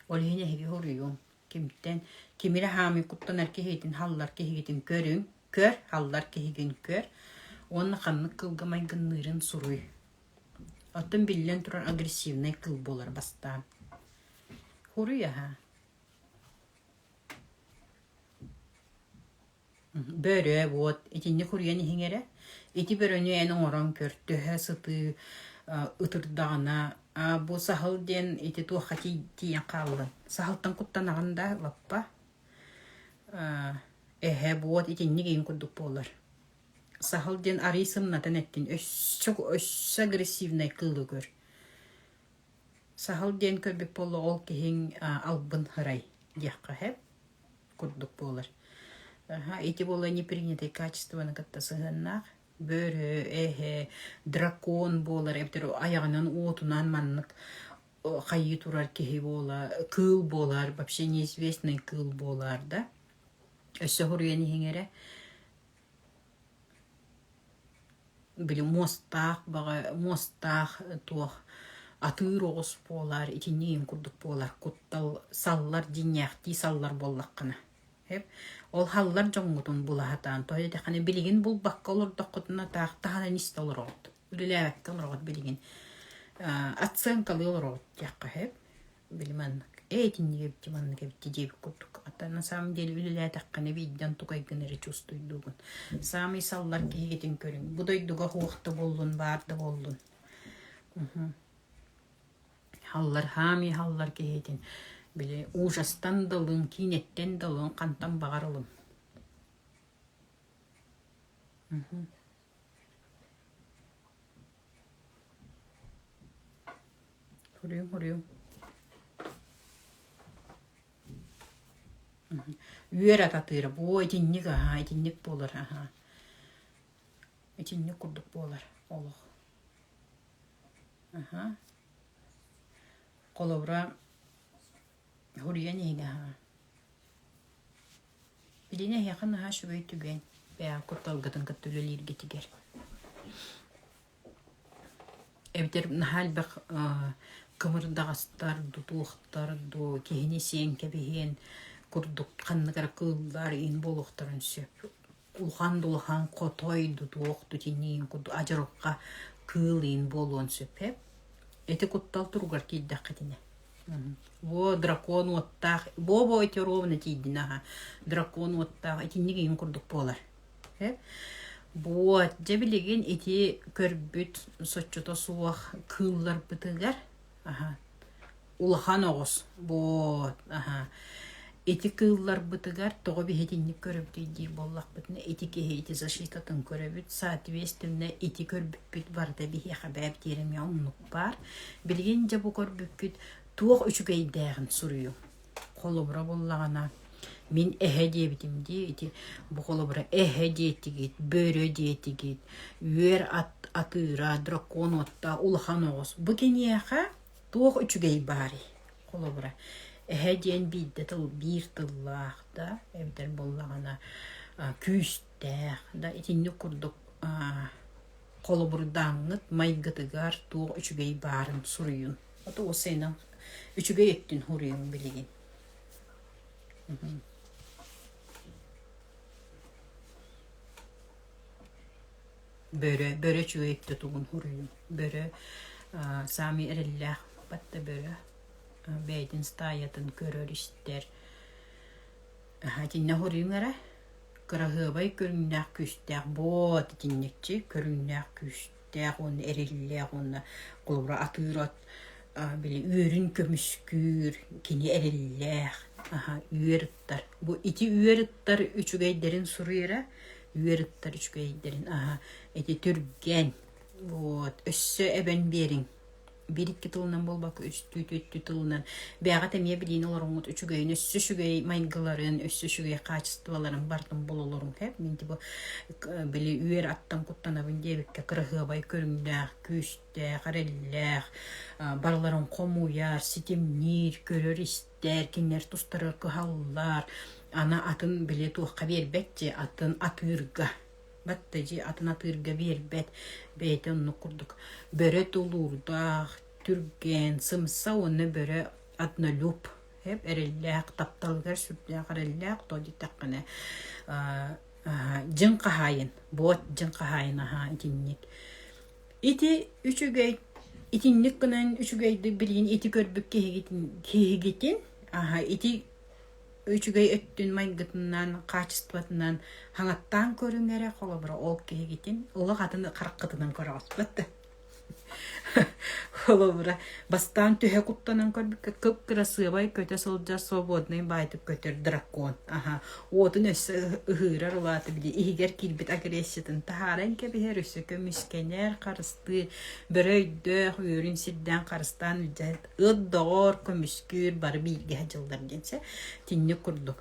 Ол иһин эһиги хоруйуҥ, кимтэн, кими эрэ хаамый куттанар киһитин, халлар киһигитин көрүҥ, көр, халлар киһигин көр уонна ханнык кылга майгынныырын суруй. Оттон биллэн турар агрессивнай кыл буолар бастаан. Хоруй аһаа. Бөрө, вот, итинник уруйан иһиҥ эрэ. Ити бөрөнү эн оҥорон көр, төһө сытыы ытырдаҕына, а бу саһыл диэн ити туохха тиийэн хааллын? Саһылтан куттанаҕын да лаппа. Эһэ, буот итинник иҥ курдук буолар. Саһыл диэн арый сымнатан эттин, өссө өссө агрессивнай кыылы көр. Саһыл диэн көрбүт буолла ол киһиҥ албын һырай диэххэ сөп курдук буолар. Ити буолла непринятый качествоны кытта сыһыаннаах. Бөрө, эһэ, дракон буолар эбэтэр айаҕынан уотунан маннык хайыы турар киһи буолар, кыыл буолар, вообще неизвестный кыыл буолар да. Өссө хоруйан иһиҥ эрэ. Били муостаах баҕа муостаах туох атыыр оҕус буолар, итинник курдук буолар, куттал саллар дьиҥнээхтии саллар буоллаххына. Ол халлар дьоҥҥутун була сатаан, тоҕо диэтэххинэ билигин булбакка олордоххутуна таах таһынан истэ олороҕут, үлэлээбэккэ олороҕут билигин. Оценкалыы олороҕут диэххэ сөп. Били маннык ээ итинник эбит маннык эбит диэбит курдук. А на самом деле үлэлээтэххинэ биирдэн тукайгын эрэ чувствуйдуугун. Саамай саллар киһигитин көрүҥ. Бу дойдуга хуох да буоллун, баар да буоллун. Халлар, хаамый халлар киһитин. Били ужастан да ылыҥ, киинэттэн да ылыҥ, хантан баҕар ылыҥ. Хоруйуҥ, хоруйуҥ. Үөр ататыыра, буо итинник аһаа, итинник буолар аһаа. Итинник курдук буолар олох. Аһаа. Холобура, хоруйан иһиҥ аһаа. Билини эһиэхэ наһаа үчүгэй түгэн, бэйэҕит кутталгытын кытта үлэлииргитигэр. Эбэтэр наһаа элбэх кымырдаҕастар, дутуохтар дуу, киһини сиэн кэбиһиэн курдук ханнык эрэ кыыллар иин буолуохтарын сөп. Улахан да улахан хотой дутуох тутиниин курдук адьырҕа кыыл иин буолуон сөп ээ. Ити куттал туругар киирдэххитинэ. Во дракон уоттаах, бо-бо ити ровно тиийдин аха. Дракон уоттаах итинник иин курдук буолар. Вот, дьэ билигин ити көрбүт соччото суох кыылларбытыгар аха, улахан оҕус вот аха ити кыылларбытыгар тоҕо биһи итинник көрөбүтүй диир буоллахпытына ити киһи ити защитатын көрөбүт соответственно ити көрбүппүт барыта биһиэхэ бэйэбитигэр эмиэ оннук баар билигин дьэ бу көрбүккүт туох үчүгэйдээҕин суруйуҥ Холобура буоллаҕына, мин эһэ диэбитим дии, ити бу холобура эһэ диэтигит, бөрө диэтигит, үөр ат атыыра, дракон уотта, улахан оҕус. Бу киниэхэ туох үчүгэй баарый? Холобура, эһэ диэн биирдэ тыл биир тыллаах да, эбэтэр буоллаҕына күүстээх да итинник курдук холобурдааҥҥыт майгытыгар туох үчүгэй баарын суруйун. Ото уопсайынан үчүгэй өттүн хоруйуҥ билигин. Бөрө, бөрө үчүгэй өттө тугун хоруйуҥ. Бөрө саамай эрэллээх батта бөрө бэйэтин стаятын көрөр-истэр. Итиннэ хоруйуҥ эрэ кыраһыабай көрүҥнээх күүстээх буот итинникчи көрүҥнээх күүс күүстээх уонна эриллээх уонна холобура атыыр от били үөрүн көмүскүүр кини эриллээх аха үөр ыттар бу ити үөр ыттар үчүгэйдэрин суруйара үөр ыттар үчүгэйдэрин аха ити түргэн вот өссө эбэн биэриҥ биир икки тылынан буолбакка үстүү түөртүү тылынан бэйэҕит эмиэ билиини олороҥҥут үчүгэйин өссө үчүгэй майгыларын өссө үчүгэй хаачыстыбаларын барытын була олоруҥ һэп мин типа били үөр аттан куттанабын диэбиккэ кыраһыабай көрүҥнээх күүстээх эрэллээх барыларын хомуйар ситимниир көрөр истэр кинилэр тустарыгар кыһаллар аны атын били туохха биэрбэт дии атын атыырга Батта дьиэ атын атыырга биэрбэт, бэйэтэ оннук курдук. Бөрө тулуурдаах, түргэн, сымса уонна бөрө однолюб эрэллээх, тапталыгар сүрдээх эрэллээх то диэтэххинэ дьиҥ хаһаайын, буот дьиҥ хаһаайын аһаа итинник. Ити үчүгэй итинник гынан үчүгэйдик билигин ити көрбүт киһигитин киһигитин аһа ити үчүгэй өттүн майгытынан, хаачыстыбатынан хаҥаттаан көрүҥ эрэ, холобура, ол киһигитин олох атын хараххытынан көрөҕүспэт да. Холобура, бастаан түһэ куттанан көрбүккэ кып-кырасыабай көтө сылдьар свободный баайтык көтөр дракон. Аха, уотун өссө ыһыырар улааты били иһигэр киирбит агрессиятын таһааран кэбиһэр, өссө көмүскэнэр, харыстыыр, бөрө өйдөөх, үөрүн сирдээн харыстаан илдьэ ыт доҕор көмүскүүр бары бииргэ сылдьаллар диэн сэ итинник курдук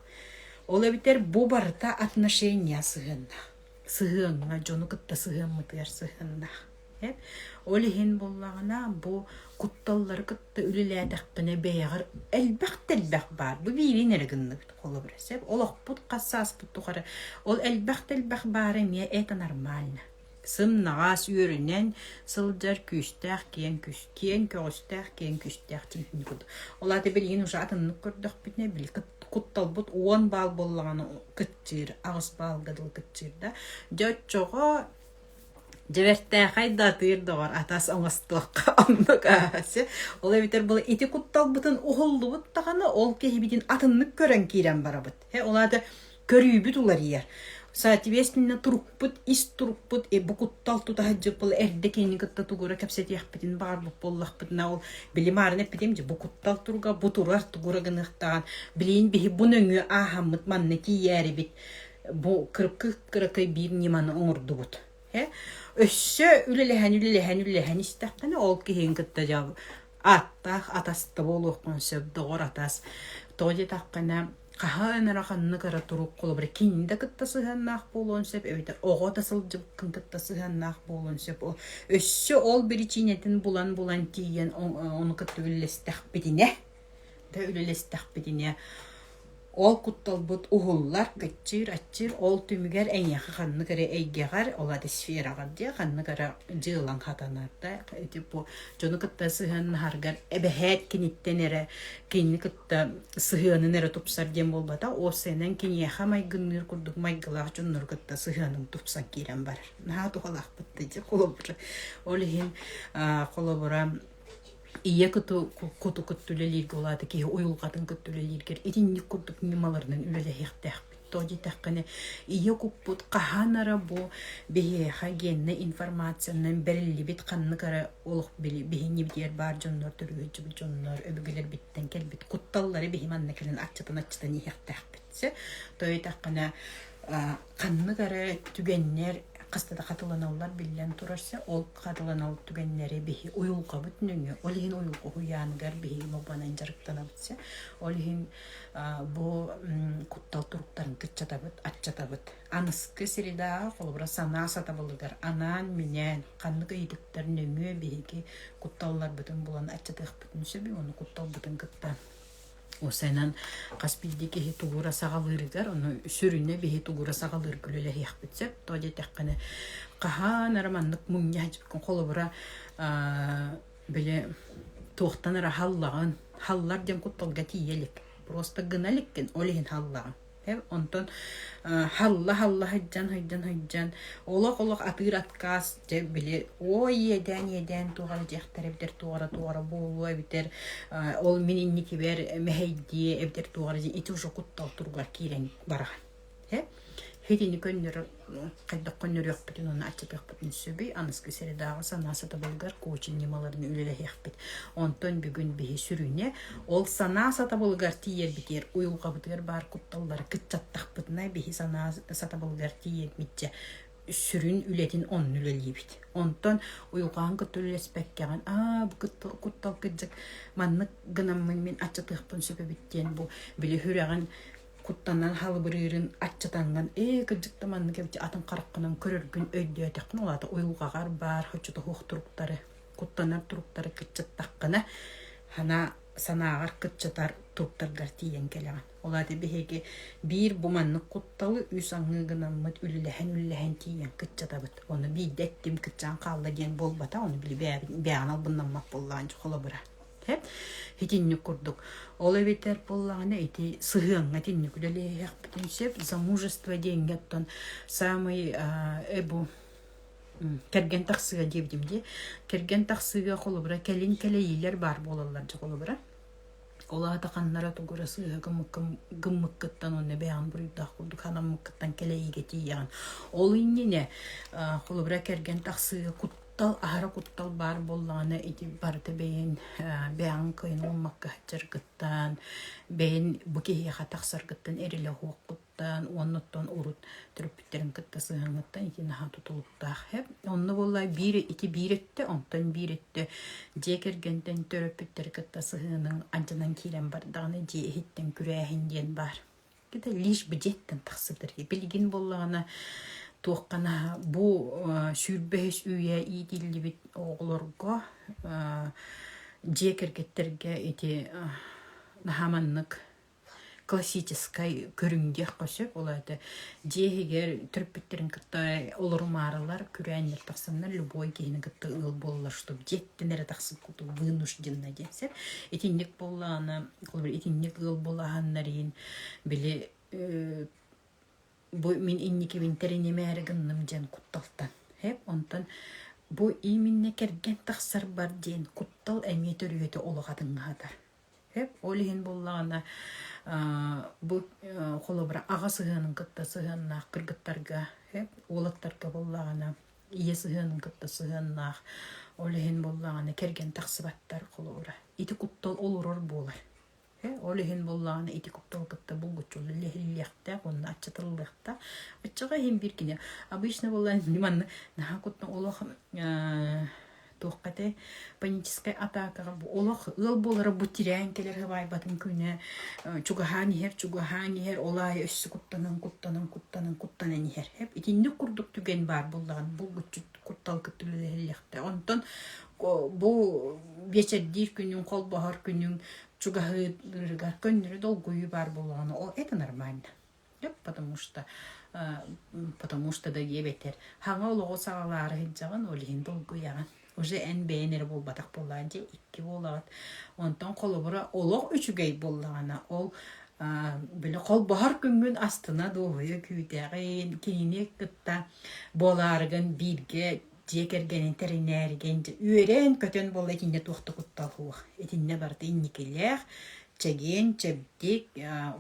ол эбэтэр бу барыта отношения сыһыаннаах сыһыаҥҥа дьону кытта сыһыаммытыгар сыһыаннаах ол иһин буоллаҕына бу кутталлары кытта үлэлээтэххинэ бэйэҕэр элбэх да элбэх баар бу биирин эрэ гынныбыт холобура сөп олохпут хас сааспыт тухары ол элбэх да элбэх баара эмиэ это нормально Сымнаҕас үөрүнэн сылдьар күүстээх киэҥ күс киэҥ көҕүстээх киэҥ күстээх диэн курдук. Ол аата билигин уже атыннык көрдөхпүтүнэ били кутталбыт 10 баал буоллаҕына кыччыыр, 8 баалга дылы кыччыыр да. Дьэ оччоҕо дьэбэртээхэй да атыыр доҕор атас оҥостуохха оннук ааһасы. Ол эбэтэр бұл ити кутталбытын уһуллубут даҕаны ол киһибитин атыннык көрөн киирэн барабыт. Ол аата көрүүбүт уларыйар. Соответственно, турукпут, ис турукпут бу куттал тута сылдьыбыт эрдэ кинини кытта тугу эрэ кэпсэтиэхпитин баҕарбыт буоллахпытына, ол били маарын эппитим дьэ бу куттал туруга бу турар тугура гыныахтаҕын, билигин биһи бу нөҥүө ааһаммыт манна тиийээрибит бу кыракый кыракый биир ньыманы оҥордубут. Өссө үлэлэһэн үлэлэһэн үлэлэһэн истэххинэ ол киһигин кытта дьэ ааттаах атас да буолуоххун сөп, доҕор атас. Тоҕо диэтэххинэ хаһан эрэ ханнык эрэ турук холобура кини да кытта сыһыаннаах буолуон сөп эбэтэр оҕо да сылдьыбыккын кытта сыһыаннаах буолуон сөп. Ол өссө ол биричиинэтин булан-булан тиийэн ону кытта үллэстэхпитинэ да үлэлэстэхпитинэ ол кутталбыт уһуллар, кыччыыр, аччыыр, ол түмүгэр эйиэхэ ханнык эрэ эйгэҕэр, ол аата сфераҕар диэ, ханнык эрэ дьыалаҥ хатанар да, ити бу дьону кытта сыһыаннаһаргар эбэһээт киниттэн эрэ, кинини кытта сыһыанын эрэ тупсар диэн буолбата, уопсайынан киниэхэ майгынныыр курдук майгылаах дьоннору кытта сыһыаныҥ тупсан киирэн барар. Наһаа туһалаахпыт да дьэ, холобура. Ол иһин, холобура, ийэ куту куту кытта үлэлииргэ ол аата киһи уйулҕатын кытта үлэлииргэр итинник курдук ньымаларынан үлэлэһиэхтээхпит. Тоҕо диэтэххинэ, ийэ куппут хаһан эрэ бу биһиэхэ геннэй информациянан бэриллибит ханнык эрэ олох били биһиҥҥибитигэр баар дьоннор, төрүөччүбүт дьоннор, өбүгэлэрбиттэн кэлбит кутталлары биһи манна кэлэн аччатан-аччатан иһиэхтээхпит. Тоҕо диэтэххинэ, ханнык эрэ түгэннэр хаста да хатыланаллар биллэн турар ол хатыланал түгэннэри биһи уйулҕабыт нөҥүө ол иһин уйулҕа уһуйааныгар биһиги мобанан дьарыктанабыт ол иһин бу куттал туруктарын кыччатабыт аччатабыт аныскы средаҕа холобура санаа сатабылыгар анаан-минээн ханнык ыйытыктар нөҥүө биһиги кутталларбытын булан аччатыахпытын сөбүй уонна кутталбытын кытта Уопсайынан, хас биирдии киһи тугура саҕалыырыгар, ону сүрүнэ биһи тугура саҕалыырга үлэлэһиэхпит сөп. Тоҕо диэтэххинэ, хаһан эрэ маннык мунньа холобура, били туохтан эрэ халлаҕын, халлар диэн кутталга тиийэ илик. Просто гына иликкин, ол иһин халлаҕын. Онтон халла-халла сылдьан сылдьан сылдьан олох-олох атыыр отказ дьэ били ой иэдээн иэдээн туох эрэ диэхтэрэ эбэтэр туох эрэ туох эрэ буолуо эбэтэр ол мин инникибэр мэһэйдиэ эбэтэр туох эрэ ити уже куттал туругар киирэн бараҕын Итини көннөрөр хайдах көннөрүөхпүтүн уонна аччатыахпытын сөбүй аныгыскы средааҕы санаа сатабылыгар коучинг ньымаларын үлэлэһиэхпит. Онтон бүгүн биһи сүрүнэ ол санаа сатабылыгар тиийэрбитигэр уйулҕабытыгар баар кутталлары кыччаттахпытына биһи санаа сатабылыгар тиийэрбитчэ сүрүн үлэтин онно үлэлиибит. Онтон уйулҕаҕын кытта үлэлэспэккэҕин аа бу куттал кырдьык маннык гынаммын мин аччатыахпын сөп эбит диэн бу били сүрэҕин куттанан халыбырыырын аччатаҥҥын ээ кырдьык да маннык эбит атын хараххынан көрөргүн өйдөөтөххүнэ ол аата уйулҕаҕар баар хоччотоһуох туруктары куттанар туруктары кыччаттаххына санаа санааҕар кыччатар туруктаргар тиийэн кэлэҕин. Ол аата биһиги биир бу маннык кутталы үс аҥыы гынаммыт үлэлэһэн-үлэлэһэн тиийэн кыччатабыт. Ону биирдэ эттим кыччаан хаалла диэн буолбата, ону били бэйэҕин албыннаммат буоллаҕын холобура. Итинник курдук. Ол эбэтэр буоллаҕына ити сыһыаҥҥа итинник үлэлиэхпитин сөп. Замужество диэҥҥэ оттон саамай бу кэргэн тахсыыга диэбитим дии. Кэргэн тахсыыга холобура кэлин кэлэйиилэр баар буолаллар дьэ холобура. Ол аата ханнара тугура сыыһа гыммыккыттан уонна бэйэҕин буруйдаах курдук санаммыккыттан кэлэйиигэ тиийэҕин. Ол иннинэ холобура кэргэн тахсыыга куттал аһара куттал баар буоллаҕына ити барыта бэйэн бэйэҕин кыайан ууммакка сылдьаргыттан бэйэн бу киһиэхэ тахсаргыттан эрэлэ суоххуттан уонна оттон урут төрөппүттэрин кытта сыһыаҥҥыттан ити наһаа тутулуктаах онно буолла биир ити биир өттө онтон биир өттө дьиэ кэргэнтэн төрөппүттэри кытта сыһыаныҥ алдьанан киирэн бардаҕына дьиэ иһиттэн күрээһин диэн баар Это лишь бы дьиэттэн тахсытар. Билигин буоллаҕына туоххана бу 25 үйэ иитиллибит оҕолорго дьиэ кэргэттэргэ ити наһаа маннык классическай көрүҥ диэххэ сөп. Ол аата дьиэ иһигэр төрөппүттэрин кытта олорумаарылар, күрээннэр тахсаннар любой киһини кытта ыал буоллар, чтобы дьиэттэн эрэ тахсыбыт курдук вынужденно диэн сөп. Итинник буоллаҕына Холобур, итинник ыал буолаһаннар иһин били бу мин инникибин тэринимээри гынным диэн кутталтан. Онтон бу именно кэргэн тахсарбар диэн куттал эмиэ төрүөтэ олох атыҥнаһатар. Сөп. Ол иһин буоллаҕына бу холобура аҕа сыһыанын кытта сыһыаннаах кыргыттарга, сөп, уолаттарга буоллаҕына ийэ сыһыанын кытта сыһыаннаах. Ол иһин буоллаҕына кэргэн тахсыбаттар холобура. Ити куттал олорор буолар. Ол иһин буоллаҕына ити куттал кытта булгуччу үлэлэһиллиэхтээх уонна аччатыллыахтаах. Аччаҕа иһин биир кини обычно буоллаҕына манна наһаа куттан олох туохха этэй паническай атаакаҕа бу олох ыал буолара бу тирээн кэлэр сыбаайбатын күнэ чугаһаан иһэр чугаһаан иһэр ол аайы өссө куттанан куттанан куттанан куттанан иһэр итинник курдук түгэн баар буоллаҕына булгуччу куттал кытта үлэлэһиллиэхтээх онтон бу биэчэрдиир күнүҥ холбоһор күнүҥ чугаһыырыгар көннөрү долгуйуу баар буоллаҕына ол это нормально потому что потому что да диэбэтэр хаҥа олоҕу саҕалаары сылдьаҕын ол иһин долгуйаҕын уже эн бэйэн эрэ буолбатах буоллаҕын дьэ икки буолаҕыт онтон холобура олох үчүгэй буоллаҕына ол били холбоһор күҥҥүн астына дуоһуйа күүтэҕин кинини кытта буолаарыгын бииргэ дьиэ кэргэнин тэринээригин үөрэн-көтөн буолла итиннэ туох да куттал суох итиннэ барыта инникилээх чэгиэн чэбдик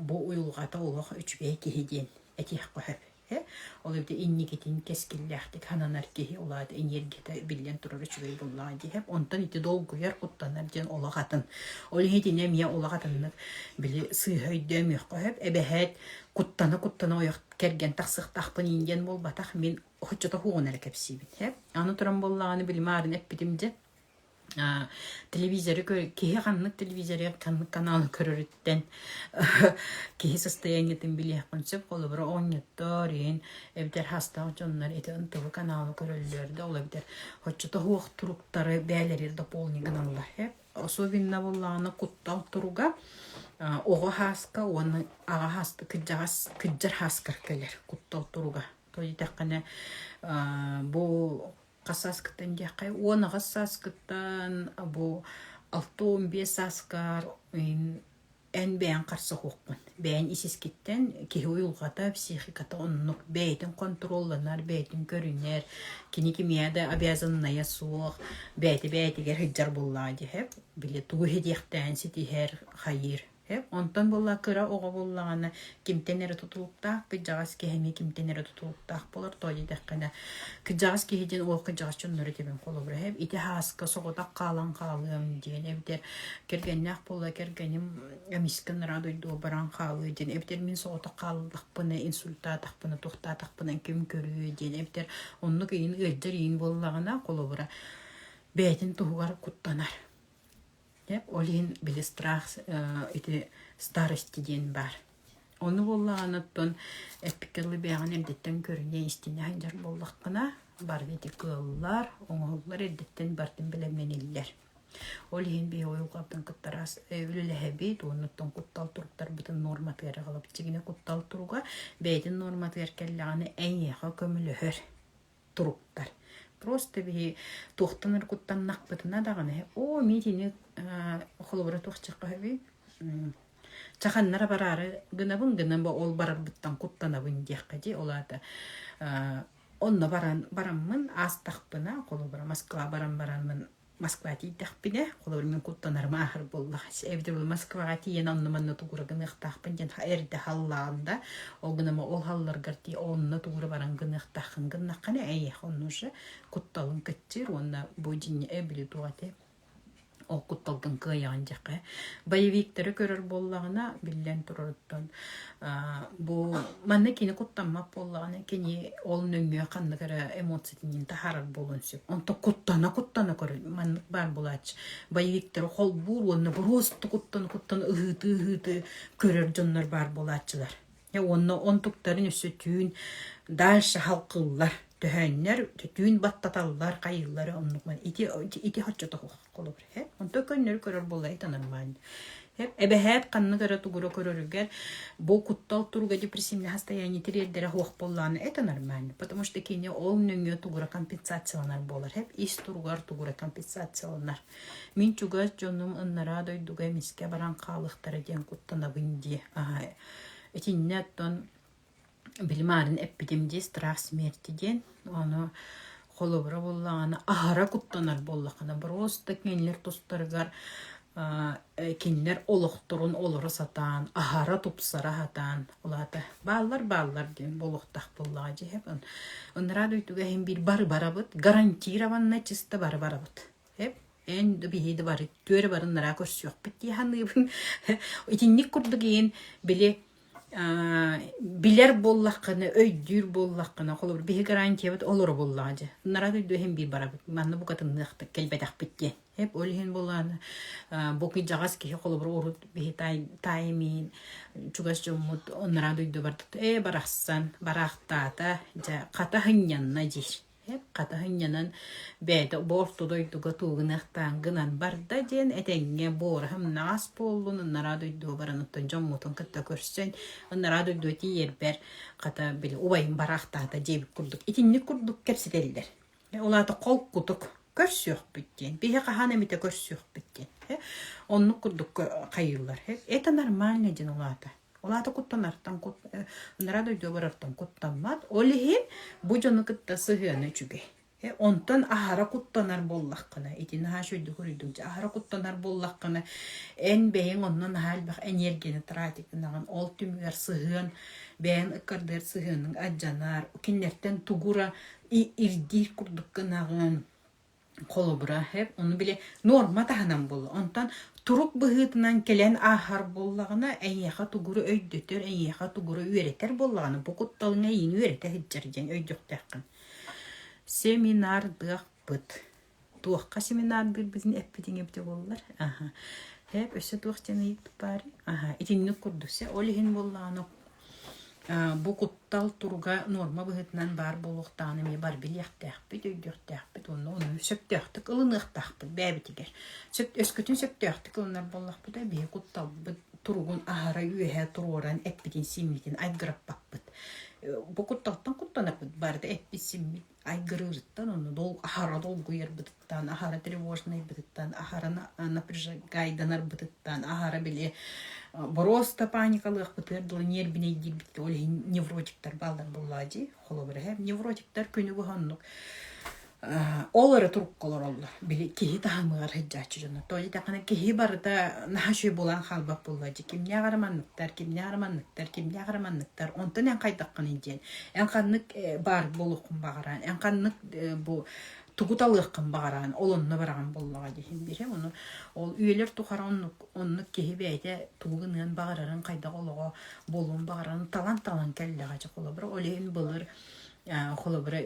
бу уйулҕата олох үчүгэй киһи диэн этиэххэ сөп ол эбэтэр инникитин кэскиллээхтик сананар киһи ол аата энергията биллэн турар үчүгэй буоллаҕа дии онтон ити долгуйар куттанар диэн олох атын ол иһин итини эмиэ олох атыннык били сыыһа өйдөөмүөххэ сөп эбэһээт куттана-куттана ойох кэргэн тахсыахтаахпын иин диэн буолбатах мин оччото хуоҕун эрэ кэпсиибин аны туран буоллаҕына билимаарын эппитим дьэ телевизоры киһи ханнык телевизоры ханнык каналы көрөрүттэн киһи состояниетын билиэххин сөп холобура оҕонньоттор иһин эбэтэр хастаах дьоннор ити НТВ каналы көрөллөр да ол эбэтэр оччото суох туруктары бээлэрир дополни гыналлар особенно буоллаҕына куттал туруга оҕо хааска уонна аҕа хааска кырдьаҕас кырдьар хааскар кэлэр куттал туруга То диэтэххинэ бу хас сааскыттан диэххэ 18 сааскыттан бу 65 сааскар эн бэйэҥ харса суоххун. Бэйэҥ ис-искиттэн киһи уйулҕата, психиката оннук бэйэтин хонтуруолланар, бэйэтин көрүнэр, кини кимиэхэ да обязаннайа суох, бэйэтэ бэйэтигэр сылдьар буоллаҕа дии били тугу иһитиэхтээн ситиһэр, хайыыр. Онтон буолла кыра оҕо буоллаҕына кимтэн эрэ тутулуктаах, кырдьаҕас киһи эмиэ кимтэн эрэ тутулуктаах буолар. Тоҕо диэтэххинэ, кырдьаҕас киһи диэн ол кырдьаҕас дьоннору этэбин холобура ити һааска соҕотох хаалан хаалыам диэн эбэтэр кэргэннээх буолла кэргэним эмискэ ынараа дойдуга баран хаалыа диэн эбэтэр мин соҕотох хааллахпына инсультаатахпына туохтаатахпына ким көрүө диэн эбэтэр оннук иин ыалдьар иин буоллаҕына холобура бэйэтин туһугар куттанар. Ол иһин били страх ити старости диэн баар. Ону буоллаҕына оттон эппиккэ дылы бэйэҕин эрдэттэн көрүнэ истинэ сылдьар буоллаххына барыта ити кыаллар, оҥоһуллар эрдэттэн барытын бэлэмнэниллэр. Ол иһин биһи уйулҕабытын кытта араас үлэлэһэбит уонна оттон куттал туруктарбытын нуорматыгар аҕалабыт. Дьиҥинэ куттал туруга бэйэтин нуорматыгар кэллэҕинэ эйиэхэ көмөлөһөр. туруктар. Просто биһи туохтан эрэ куттаннахпытына даҕаны, оо, мин итини холобура туох чаххаһабый чаханнара бараары гынабын гынан бу ол барарбыттан куттанабын диэххэ дии ол аата онно баран бараммын аастахпына холобура Москва баран бараммын Москва тиийдэхпинэ, холобур мин куттанарым ааһар буоллаҕа. Эбэтэр Москваҕа тиийэн онно-манна тугура гыныахтаахпын диэн эрдэ халлаан да, ол гынан ол халларгар тиий онно тугура баран гыныахтааххын гыннаххына эйиэхэ онно уже кутталыҥ кыччыыр уонна бу дьиҥэ били туох этэй ол кутталгын кыайаҕын диэххэ. Боевиктары көрөр буоллаҕына, биллэн турарыттан бу манна кини куттаммат буоллаҕына, кини ол нөҥүө ханнык эрэ эмоциятын таһаарар буолуон сөп. Онтон куттана-куттана көрөр маннык баар буолааччы. Боевиктары холбуур уонна просто куттана-куттана ыһыытыы-ыһыытыы көрөр дьоннор баар буолааччылар. Уонна онтуктарын өссө түүн дальше халкыллар, төһөөннөр түүн баттаталлар, хайыыллар оннук ити ити хоччото холобур онто көннөрү көрөр буолла это нормально эбэһээт ханнык эрэ тугура көрөрүгэр бу куттал туруга депрессивное состояние тириэрдэрэ суох буоллаҕына это нормально потому что кини ол нөҥүө тугура компенсацияланар буолар ис туругар тугура компенсацияланар мин чугас дьонум ыннараа дойдуга эмискэ баран хаалыахтара диэн куттанабын дии итиннэ оттон били маарын эппитим дии страх смерти диэн ону холобура буоллаҕына аһара куттанар буоллаххына просто кинилэр тустарыгар Кинилэр олохторун олоро сатаан, аһара тупсара сатаан, ол аата бааллар бааллар диэн буолуохтаах буоллаҕа дьиһэ. Ынараа дойдуга иһин биир бары барабыт, гарантированно чисто бары барабыт. Эп эн да биһи да бары түөрэ барыннараа көрсүөхпүт дии саныыбын. Итинник курдук иин били билэр буоллаххына, өйдүүр буоллаххына, холобур, биһи гарантиябыт олоро буоллаҕа дьэ. Ынараа дойду иһин биир барабыт. Манна букатынныахтык кэлбэтэхпит диэн. Эп ол иһин буолааны бу кыдьаҕас киһи холобур урут биһи таай миин чугас дьоммут оннараа дойду бардыт ээ барахсан бараахтаата дьэ хата сынньанна диир. Эп хата сынньанан бэйэтэ бу орто дойдуга туугуныахтаан гынан барда диэн этэҥҥэ буораһым наҕас буоллун ынараа дойдуга баран оттон дьоммутун кытта көрсөн ынараа дойдуга тиийэрбэр хата били убайым бараахтаата диэбит курдук итинник курдук кэпсэтэллэр. Ол аата холкутук көрсүөхпүт диэн. Биһи хаһан эмитэ көрсүөхпүт диэн. Оннук курдук хайыыллар. Это нормально диэн ол аата. Ол аата куттанартан ынараа дойдуга барартан куттаммат. Ол иһин бу дьону кытта сыһыана үчүгэй. Онтон аһара куттанар буоллаххына, ити наһаа үчүгэйдик уруйдуҥ, аһара куттанар буоллаххына, эн бэйэҥ онно наһаа элбэх энергияны тратить гынаҕын, ол түмүгэр сыһыан, бэйэҥ ыккардыгар сыһыаныҥ алдьанар, кинилэртэн тугура ирдиир курдук гынаҕын холобура эп ону били нуорма таһынан буолла онтон турук быһыытынан кэлэн ааһар буоллаҕына эйиэхэ тугуру өйдөтөр эйиэхэ тугуру үөрэтэр буоллаҕына бу кутталыҥ эйиини үөрэтэ сылдьар диэн өйдүөхтээххин семинардыахпыт туохха семинардыырбытын эппитиҥ эбитэ буоллар аха эп өссө туох диэн ыйыппыт баарый аха итинник курдук се ол иһин буоллаҕына Бу куттал туруга нуорма быһыытынан баар буолуохтааҕын эмиэ бары билиэхтээхпит, өйдүөхтээхпит уонна ону сөптөөхтүк ылыныахтаахпыт бэйэбитигэр. Өскөтүн сөптөөхтүк ылынар буоллахпыта, биһи кутталбыт туругун аһара үөһэ туруоран эппитин-сииммитин айгыраппаппыт. Бу кутталтан куттанарбыт барыта эппит-сииммит айгырыырыттан, онно дол аһара долгуйарбытыттан, аһара тревожнайбытыттан, аһара напрягайданарбытыттан, аһара били боруоста паникалыахпытыгар дылы ньиэрбинэйдиирбит ол иһин невротиктар бааллар буоллаҕа дии холобура эһэ невротиктар күнү быһа оннук ол эрэ турукка олороллор. Били киһи таһымыгар сылдьааччы дьоно. То диэтэххинэ киһи барыта наһаа үчүгэй буолан хаалбат буолла дии. Кимнээх эрэ манныктар, кимнээх эрэ манныктар, кимнээх эрэ манныктар. Онтон эн хайдаххыный диэн. Эн ханнык баар буолуоххун баҕараан, эн ханнык бу тугу талыаххын баҕараан, ол онно бараҕын буоллаҕа диһин биэрэ. Ону ол үйэлэр тухары оннук оннук киһи бэйэтэ тугу гыныан баҕарарын, хайдах олоҕо буолуон баҕарарын талан-талан кэллэҕэ дьэ холобура. Ол иһин былыр Холобура,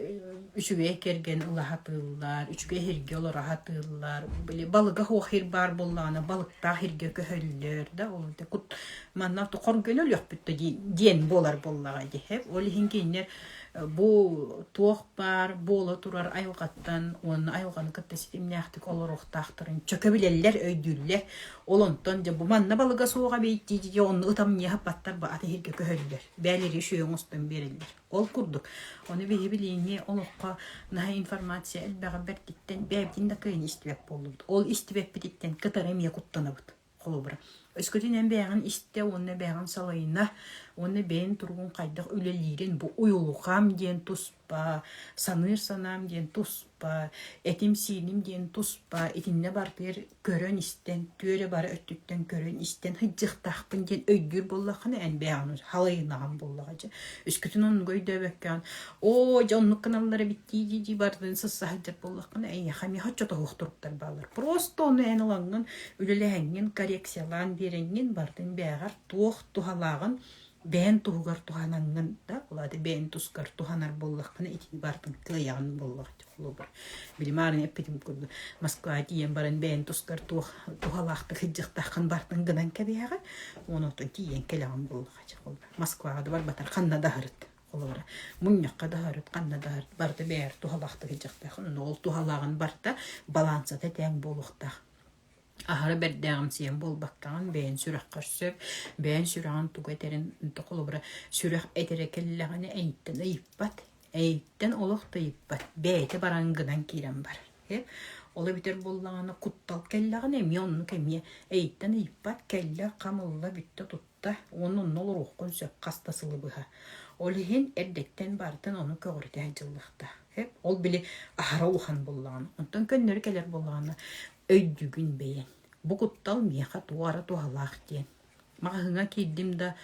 үчүгэй кэргэн ыла сатыыллар, үчүгэй сиргэ олоро сатыыллар, били балыга суох сир баар буоллаҕына балыктаах сиргэ көһөллөр да, ол кут манна хоргуйан өлүөхпүт да диэн буолар буоллаҕа дии. Ол иһин кинилэр бу туох баар буола турар айылҕаттан уонна айылҕаны кытта ситимнээхтик олоруохтаахтарын чөкө билэллэр, өйдүүллэр. Ол онтон дьэ бу манна балыга суоҕа эбит дии онно ытамньыйа сыппаттар бу аты сиргэ көһөллөр. Бээлэри үчүгэй оҥостон биэрэллэр. Ол курдук, ону биһи билиҥҥи олоххо наһаа информация элбэҕэ бэртиттэн бэйэбитин да кыайан истибэт буоллубут. Ол истибэппититтэн кытары эмиэ куттанабыт. Холобура, өскөтүн эн бэйэҕин истэ уонна бэйэҕин салайына уонна бэйэҥ туругун хайдах үлэлиирин бу уйулҕам диэн туспа, саныыр санаам диэн туспа, этим-сииним диэн туспа итиннэ барытыгар көрөн-истэн, түөрэ бары өттүттэн көрөн-истэн сылдьыахтаахпын диэн өйдүүр буоллаххына, эн бэйэҕин халайынаҕын буоллаҕа дьэ. Өскөтүн оннугу өйдөөбөккөҕүн, оо, дьэ оннук гыналлар эбит дии-дии барытын сысса сылдьар буоллаххына, эйиэхэ эмиэ соччотоһуох туруктар бааллар. Просто ону эн ылаҥҥын, үлэлэһэҥҥин, коррекциялаан биэрэҥҥин, барытын бэйэҕэр туох туһалааҕын бэйэн туһугар туһанаҥҥын да, ол аата бэйэн тускар туһанар буоллаххына, итини барытын кыайаҕын буоллаҕа холобур. Били маарын эппитим курдук, Москваҕа тиийэн баран бэйэн тускар туох туһалаахтык сылдьыахтааххын барытын гынан кэбиһэҕин, уонна оттон тиийэн кэлэҕин буоллаҕа холобура. Москваҕа да барбатар ханна да аһарыт холобура. Мунньахха да аһарыт, ханна да аһарыт, барыта бэйэр туһалаахтык сылдьыахтааххын. Онно ол туһалааҕын барыта балансата тэҥ буолуохтаах. Аһара бэрдээҕимсийэн буолбаккаҕын бэйэн сүрэххэр сөп, бэйэн сүрэҕин тугу этэрин холобура сүрэх этэрэ кэллэҕинэ эйиттэн ыйыппат, эйиттэн олох да ыйыппат, бэйэтэ баран гынан киирэн барар. Ол эбэтэр буоллаҕына куттал кэллэҕинэ эмиэ оннук эмиэ эйиттэн ыйыппат, кэллэ, хам ылла, бүттэ тутта уонна онно олоруоххун сөп хас да сылы быһа. Ол иһин эрдэттэн барытын ону көҕүрүтэ сылдьыллыахтаах. Ол били аһара улахан буоллаҕына, онтон көннөрү кэлэр буоллаҕына өйдүүгүн бэйэҥ. Бу куттал миэхэ туох эрэ туһалаах диэн. Маҕаһыыҥҥа киирдим да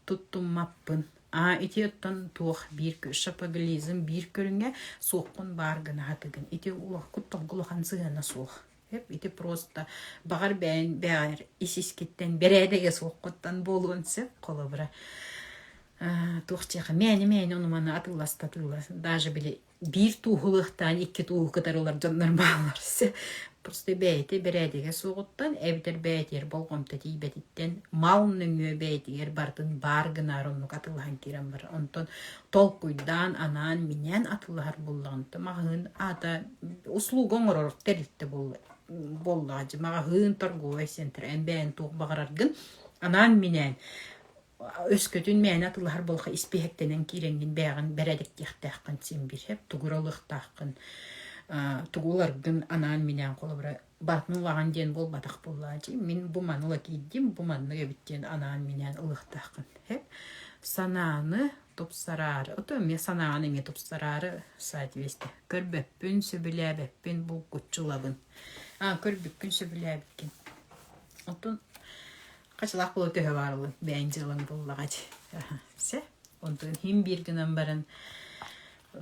туттуммаппын. Аа ити оттон туох биир шопоголизм биир көрүҥэ суоххун баар гына сатыгын. Ити кутталга улахан сыһыана суох. Ити просто баҕар бэйэн бэҕэр ис-искиттэн бэрээдэгэ суоххуттан буолуон сөп холобура туох диэхэ мээни-мээни ону-маны атыыласта атыылас даже били биир тууһулуохтаан икки тууһу кытары ылар дьоннор бааллар просто бэйэтэ бэрээдэгэ суоҕуттан эбэтэр бэйэтигэр болҕомто тиийбэтиттэн мал нөҥүө бэйэтигэр барытын баар гынаары оннук атыылаһан киирэн барар онтон толкуйдаан анаан-минээн атыылаһар буоллаҕына маҕаһыын аата услуга оҥорор тэрилтэ буоллаҕа дьэ маҕаһыын торговай центр эн бэйэҥ туох баҕараргын анаан-минээн өскөтүн мээнэ атыылаһар буоллахха испииһэктэнэн киирэҥҥин бэйэҕин бэрээдэктиэхтээххин син биир сөп тугу эрэ ылыахтааххын тугу ыларгын анаан-минээн холобура баатын ылаҕын диэн буолбатах буоллаҕа дии мин бу маны ыла киирдим бу маннык эбит диэн анаан-минээн ылыахтааххын сөп санааны тупсараары ото эмиэ санааны эмиэ тупсараары соответственно көрбөппүн сөбүлээбэппин булгуччу ылабын а көрбүккүн сөбүлээбиккин оттон Хачылаах буола төһө баарылын бэйэҥ дьыалаҥ буоллаҕа дии. Все. Онтон иһин биир гынан баран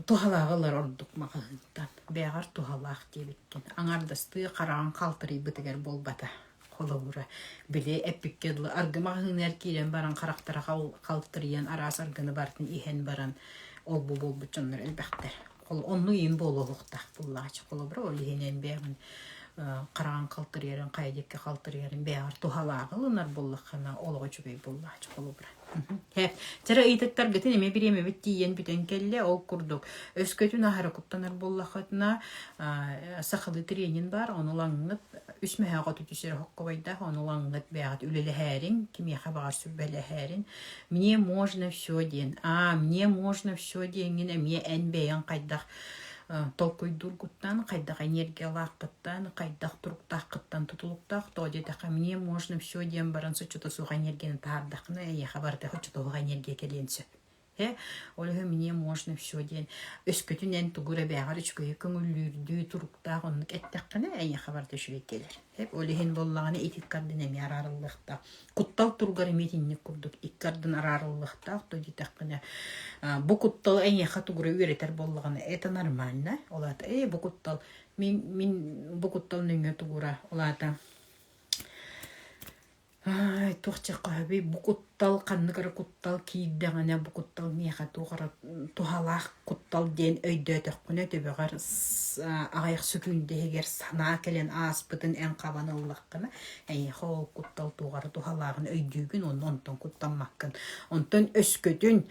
туһалааҕы ылар ордук маҕаһыынтан. Бэйэҕэр туһалаах диэбиккин. Аҥаардастыы хараҕыҥ халтарыйбытыгар буолбата. Холобура, били эппиккэ дылы аргы маҕаһыыныгар киирэн баран харахтара халтарыйан араас аргыны барытын иһэн баран ол-бу буолбут дьоннор элбэхтэр. Оннук иин буолуохтаах буоллаҕа. Холобура, ол иһинэн бэйэҕин хараҕын халтарыйарын, хайа диэки халтарыйарын бэйэҕэр туһалааҕы ылынар буоллаххына, олоҕо үчүгэй буоллааччы холобура. Чара ыйытыктаргытын эмиэ бириэмэбит тиийэн бүтэн кэллэ. Ол курдук, өскөтүн аһара куттанар буоллаххытына, сахалыы тренинг баар, ону ылаҥҥыт үс мөһөөҕө түтүсэр хоккобайдаах, ону ылаҥҥыт бэйэҕит үлэлэһээриҥ, кимиэхэ баҕар сүбэлэһээриҥ. Мне можно все диэн. А, мне можно все диэҥҥин эмиэ эн бэйэҥ хайдах толкуйдуургуттан, хайдах энергиялааххыттан, хайдах туруктааххыттан тутулуктаах. Тоҕо диэтэххэ, мне можно все диэн баран соччото суох энергияны таһаардаххына, эйиэхэ барыта соччото суох энергия кэлиэн сөп. Э, ол иһин мне можно все диэн өскөтүн эн тугу эрэ бэйэҕэр үчүгэйи көҥүллүүрдүү туруктаах оннук эттэххинэ, эйиэхэ барыта үчүгэй кэлэр. Ол иһин буоллаҕына ити икки эмиэ араарыллыахтаах. Куттал туругар эмиэ итинник курдук икки ардын араарыллыахтаах то диэтэххинэ бу куттал эйиэхэ тугу эрэ үөрэтэр буоллаҕына это нормально. Ол аата ээ бу куттал мин мин бу куттал нөҥүө тугура ол аата Ай, туох диэххэ бу куттал ханнык эрэ куттал киирдэҕинэ, бу куттал миэхэ туох эрэ туһалаах куттал диэн өйдөөтөххүнэ төбөҕөр аҕыйах сөкүүндэ иһигэр санаа кэлэн ааспытын эн хабан ыллаххына, эйиэхэ ол куттал туох эрэ туһалааҕын өйдүүгүн уонна онтон куттаммаккын. Онтон өскөтүн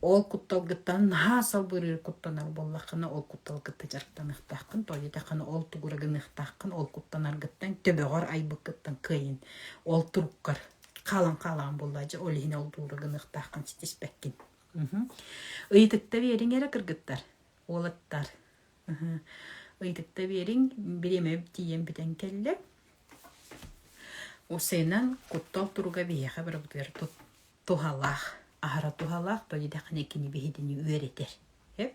Ол кутталгыттан наһаа салбырыыр куттанар буоллаххына, ол кутталы кытта дьарыктаныахтааххын, тоҕо диэтэххинэ ол тугу эрэ гыныахтааххын, ол куттанаргыттан төбөҕөр айбыккыттан кыайын, ол туруккар хаалан хаалаҕын буоллаа дьэ, ол иһин ол тугу эрэ гыныахтааххын ситиспэккин. Ыйытыкта биэриҥ эрэ кыргыттар, уолаттар. Ыйытыкта биэриҥ, бириэмэ тиийэн бүтэн кэллэ. Усенан куттал туруга биһиэхэ барыбытыгар туһалаах, аһара туһалаах, то диэтэххинэ кини биһигини үөрэтэр. Эп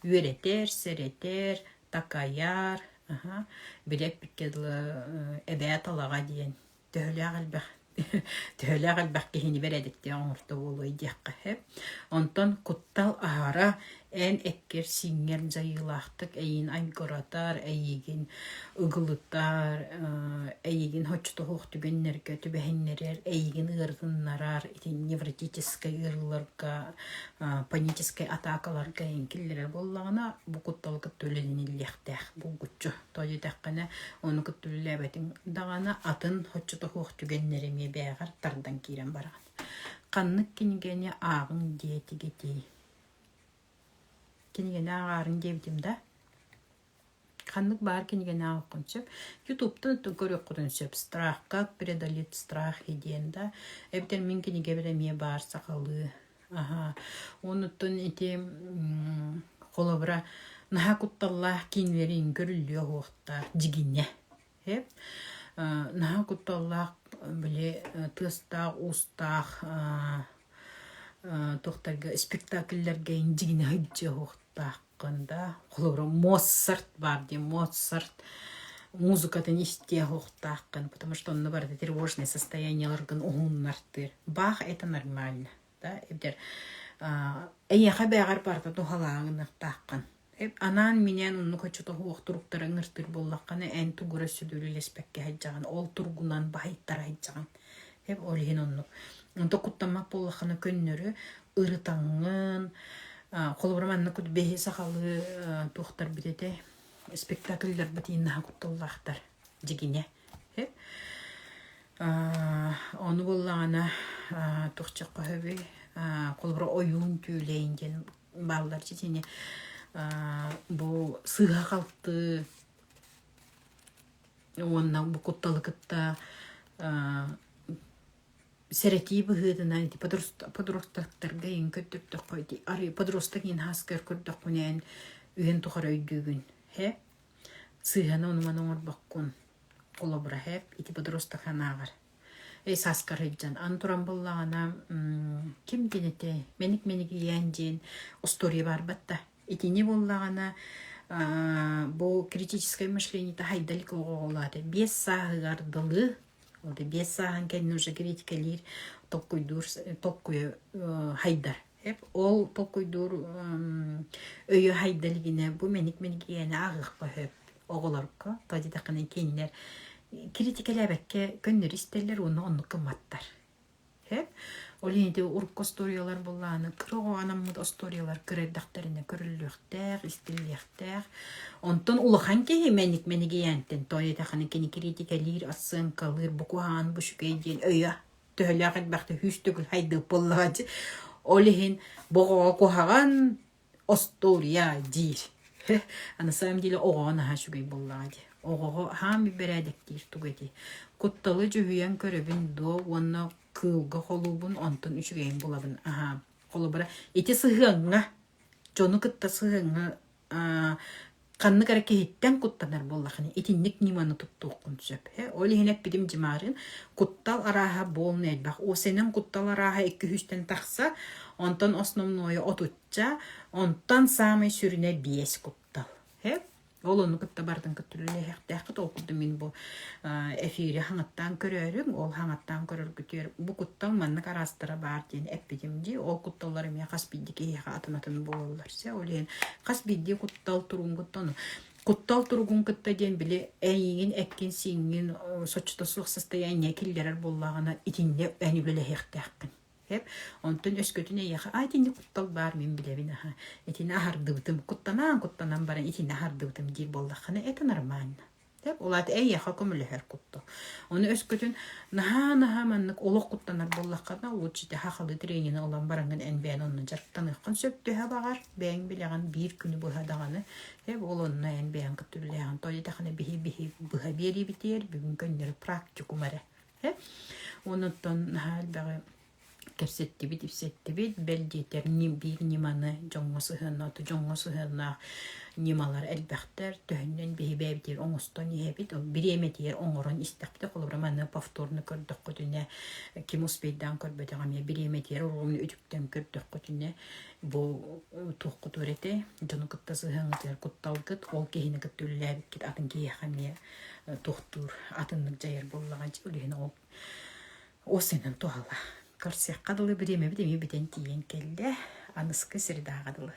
үөрэтэр, сэрэтэр, такайар, аха, били эппиккэ дылы эбээ талаҕа диэн төһөлөөх элбэх төһөлөөх элбэх киһини бэрээдэктээх оҥорто буолуой диэххэ сөп. Онтон куттал аһара эн эккэр-сииҥҥэр дьайыылаахтык эйигин айгыратар, эйигин ыгылытар, эйигин соччото суох түгэннэргэ түбэһиннэрэр, эйигин ыарытыннарар, ити невротическай ыарыыларга, паническай атаакаларга эйигин киллэрэр буоллаҕына, бу кутталы кытта үлэлэниллиэхтээх булгуччу. Тоҕо диэтэххинэ, ону кытта үлэлээбэтиҥ даҕаны атын соччото суох түгэннэри эмиэ бэйэҕэр тардан киирэн бараҕын. Ханнык кинигэни ааҕыҥ диэтигитий? Кинигэни ааҕаарыҥ диэбитим да? Ханнык баар кинигэни ааҕыаххын сөп. Ютубтан көрүөххүтүн сөп. Страх, как преодолеть страхи диэн да. Эбэтэр мин кинигэбэр эмиэ баар сахалыы. Аһаа. Онуттан ити холобура наһаа кутталлаах киинэлэри көрүллүө уһуохтаах дьигинэ. Эп наһаа кутталлаах били тыастаах-уустаах туохтарга спектакльлэргэ дьигинэ сылдьыа уһуохтааххын да. Холобура Моцарт баар дии, Моцарт. музыкатын истиэ суохтааххын, потому что онно барыта тревожное состояниеларгын уһуннартыыр. Баах это нормально, да, эбэтэр эйиэхэ бэйэҕэр барыта туһалааҕыныахтааххын. Анаан-минээн оннук оччото суох туруктары ыҥыртыыр буоллаххына, эн тугура сүдүрүлэспэккэ сылдьаҕын, ол тургунан баһыйтара сылдьаҕын. Ол иһин оннук. Онто куттаммат буоллаххына көннөрү ырытаҥҥын, холобура маннык бэһи сахалыы туохтарбыт этэ, спектакльларбыт иһин наһаа кутталлаахтар дьигинэ. Ону буоллаҕына туохчахха сөбүй, холобура ойуун түүлэйин диэн бааллар итини бу сыыһа-халты уонна бу кутталы кытта сэрэтии быһыытынан ити подростоктарга иҥ көрдөрдөххө ити арый подросток иин хааскар көрдөххүнээн үйэн тухары өйдүүгүн һэ сыыһаны ону-маны оҥорбоккун холобура һэ ити подросток санааҕар Эй сааскар сылдьан аны туран буоллаҕына ким диэн этэй мэник-мэник ийээн диэн остуоруйа баарбат да итини буоллаҕына бу критическое мышление хайда илик оҕоҕолоото 5 сааһыгар дылы ол 5 сааһын кэннэ уже критикэлиир толкуйдуур толкуйа хайдар ол толкуйдуур өйө хайда илигинэ бу мэник-мэник ийэни ааҕыахха сөп оҕолорго тоҕо диэтэххинэ кинилэр киритикэлээбэккэ көннөрү истэллэр уонна оннук гымматтар. Сөп? Ол иһин ити урукку остуоруйалар буоллаҕына кыра оҕо анаммыт остуоруйалар кыра эрдэхтэринэ көрүллүөхтээх, истиллиэхтээх. Онтон улахан киһи мэник-мэнигийээнтэн тоҕо диэтэххинэ кини киритикэлиир, ассыаҥкалыыр, бу куһаҕан, бу үчүгэй диэн өйө төһөлөөх элбэхтэ сүүс төгүл хайдыах буоллаҕа дии. Ол иһин бу оҕоҕо куһаҕан остуоруйа диир. А на самом деле оҕоҕо наһаа үчүгэй буоллаҕа дии. Оҕоҕо хаам бэрээдэктиир тугу этий? Кутталы дьүһүйэн көрөбүн дуо уонна кыылга холуубун, онтон үчүгэйин булабын. Аһаа. Холобура, ити сыһыаҥҥа, дьону кытта сыһыаҥҥа ханнык эрэ киһиттэн куттанар буоллаххына, итинник ньыманы туттуоххун сөп. Ол иһин эппитим дьымаарын, куттал арааһа буолна элбэх. Осенен куттал арааһа икки үстэн тахса, онтон основное отучча, онтон саамай сүрүнэ биэс куттал. Ол ону кытта бардын кытта үлэлэһиэхтээххит. Ол курдук мин бу эфири хаҥаттаан көрөөрүҥ, ол хаҥаттаан көрөргүтүгэр бу куттал маннык араастара баар диэн эппитим дии. Ол кутталлар эмиэ хас биирдии киһиэхэ атын-атын буолаллар. Ол иһин хас биирдии куттал туругун кытта ону куттал туругун кытта диэн били эйигин эккин-сииҥҥин соччото суох состояние киллэрэр буоллаҕына итиннэ эн үлэлэһиэхтээххин. Онтон өскөтүн эйиэхэ а итинник куттал баар мин билэбин аха итини аһардыбытым куттанаан куттанан баран итини аһардыбытым диир буоллаххына это нормально ол аата эйиэхэ көмөлөһөр куттал ону өскөтүн наһаа-наһаа маннык олох куттанар буоллаххына лучше ити хахалы тренини ылан бараҥҥын эн бэйэн онно дьарыктаныаххын сөп төһө баҕар бэйэҥ билэҕин биир күнү быһа даҕаны ол онно эн бэйэҥ кытта үлэлээҕин тоҕо диэтэххинэ биһи биһи быһа биэриибитигэр бүгүн көннөрү практикум эрэ Онуттан наһаа элбэҕи кэпсэттибит, ипсэттибит. Бэл диэтэр биир ньыманы дьоҥҥо сыһыаннаах, дьоҥҥо сыһыаннаах ньымалар элбэхтэр. Төһөннөн биһи бэйэбитигэр оҥостон иһэбит, ол бириэмэтигэр оҥорон истэхпитэ. Холобура, манна повторно көрдөххүтүнэ, ким успейдаан көрбөтөх эмиэ бириэмэтигэр оруолун үтүктэн көрдөххүтүнэ, бу туоххутугар этэй, дьону кытта сыһыаҥҥытыгар кутталгыт, ол киһини кытта үлэлээбиккит атын киһиэхэ эмиэ туохтуур атыннык дьайар буоллаҕа ол иһин ол осенин туһала. Көрсүөххэ дылы бириэмэбит эмиэ бүтэн тиийэн кэллэ. Аныскы средаҕа дылы.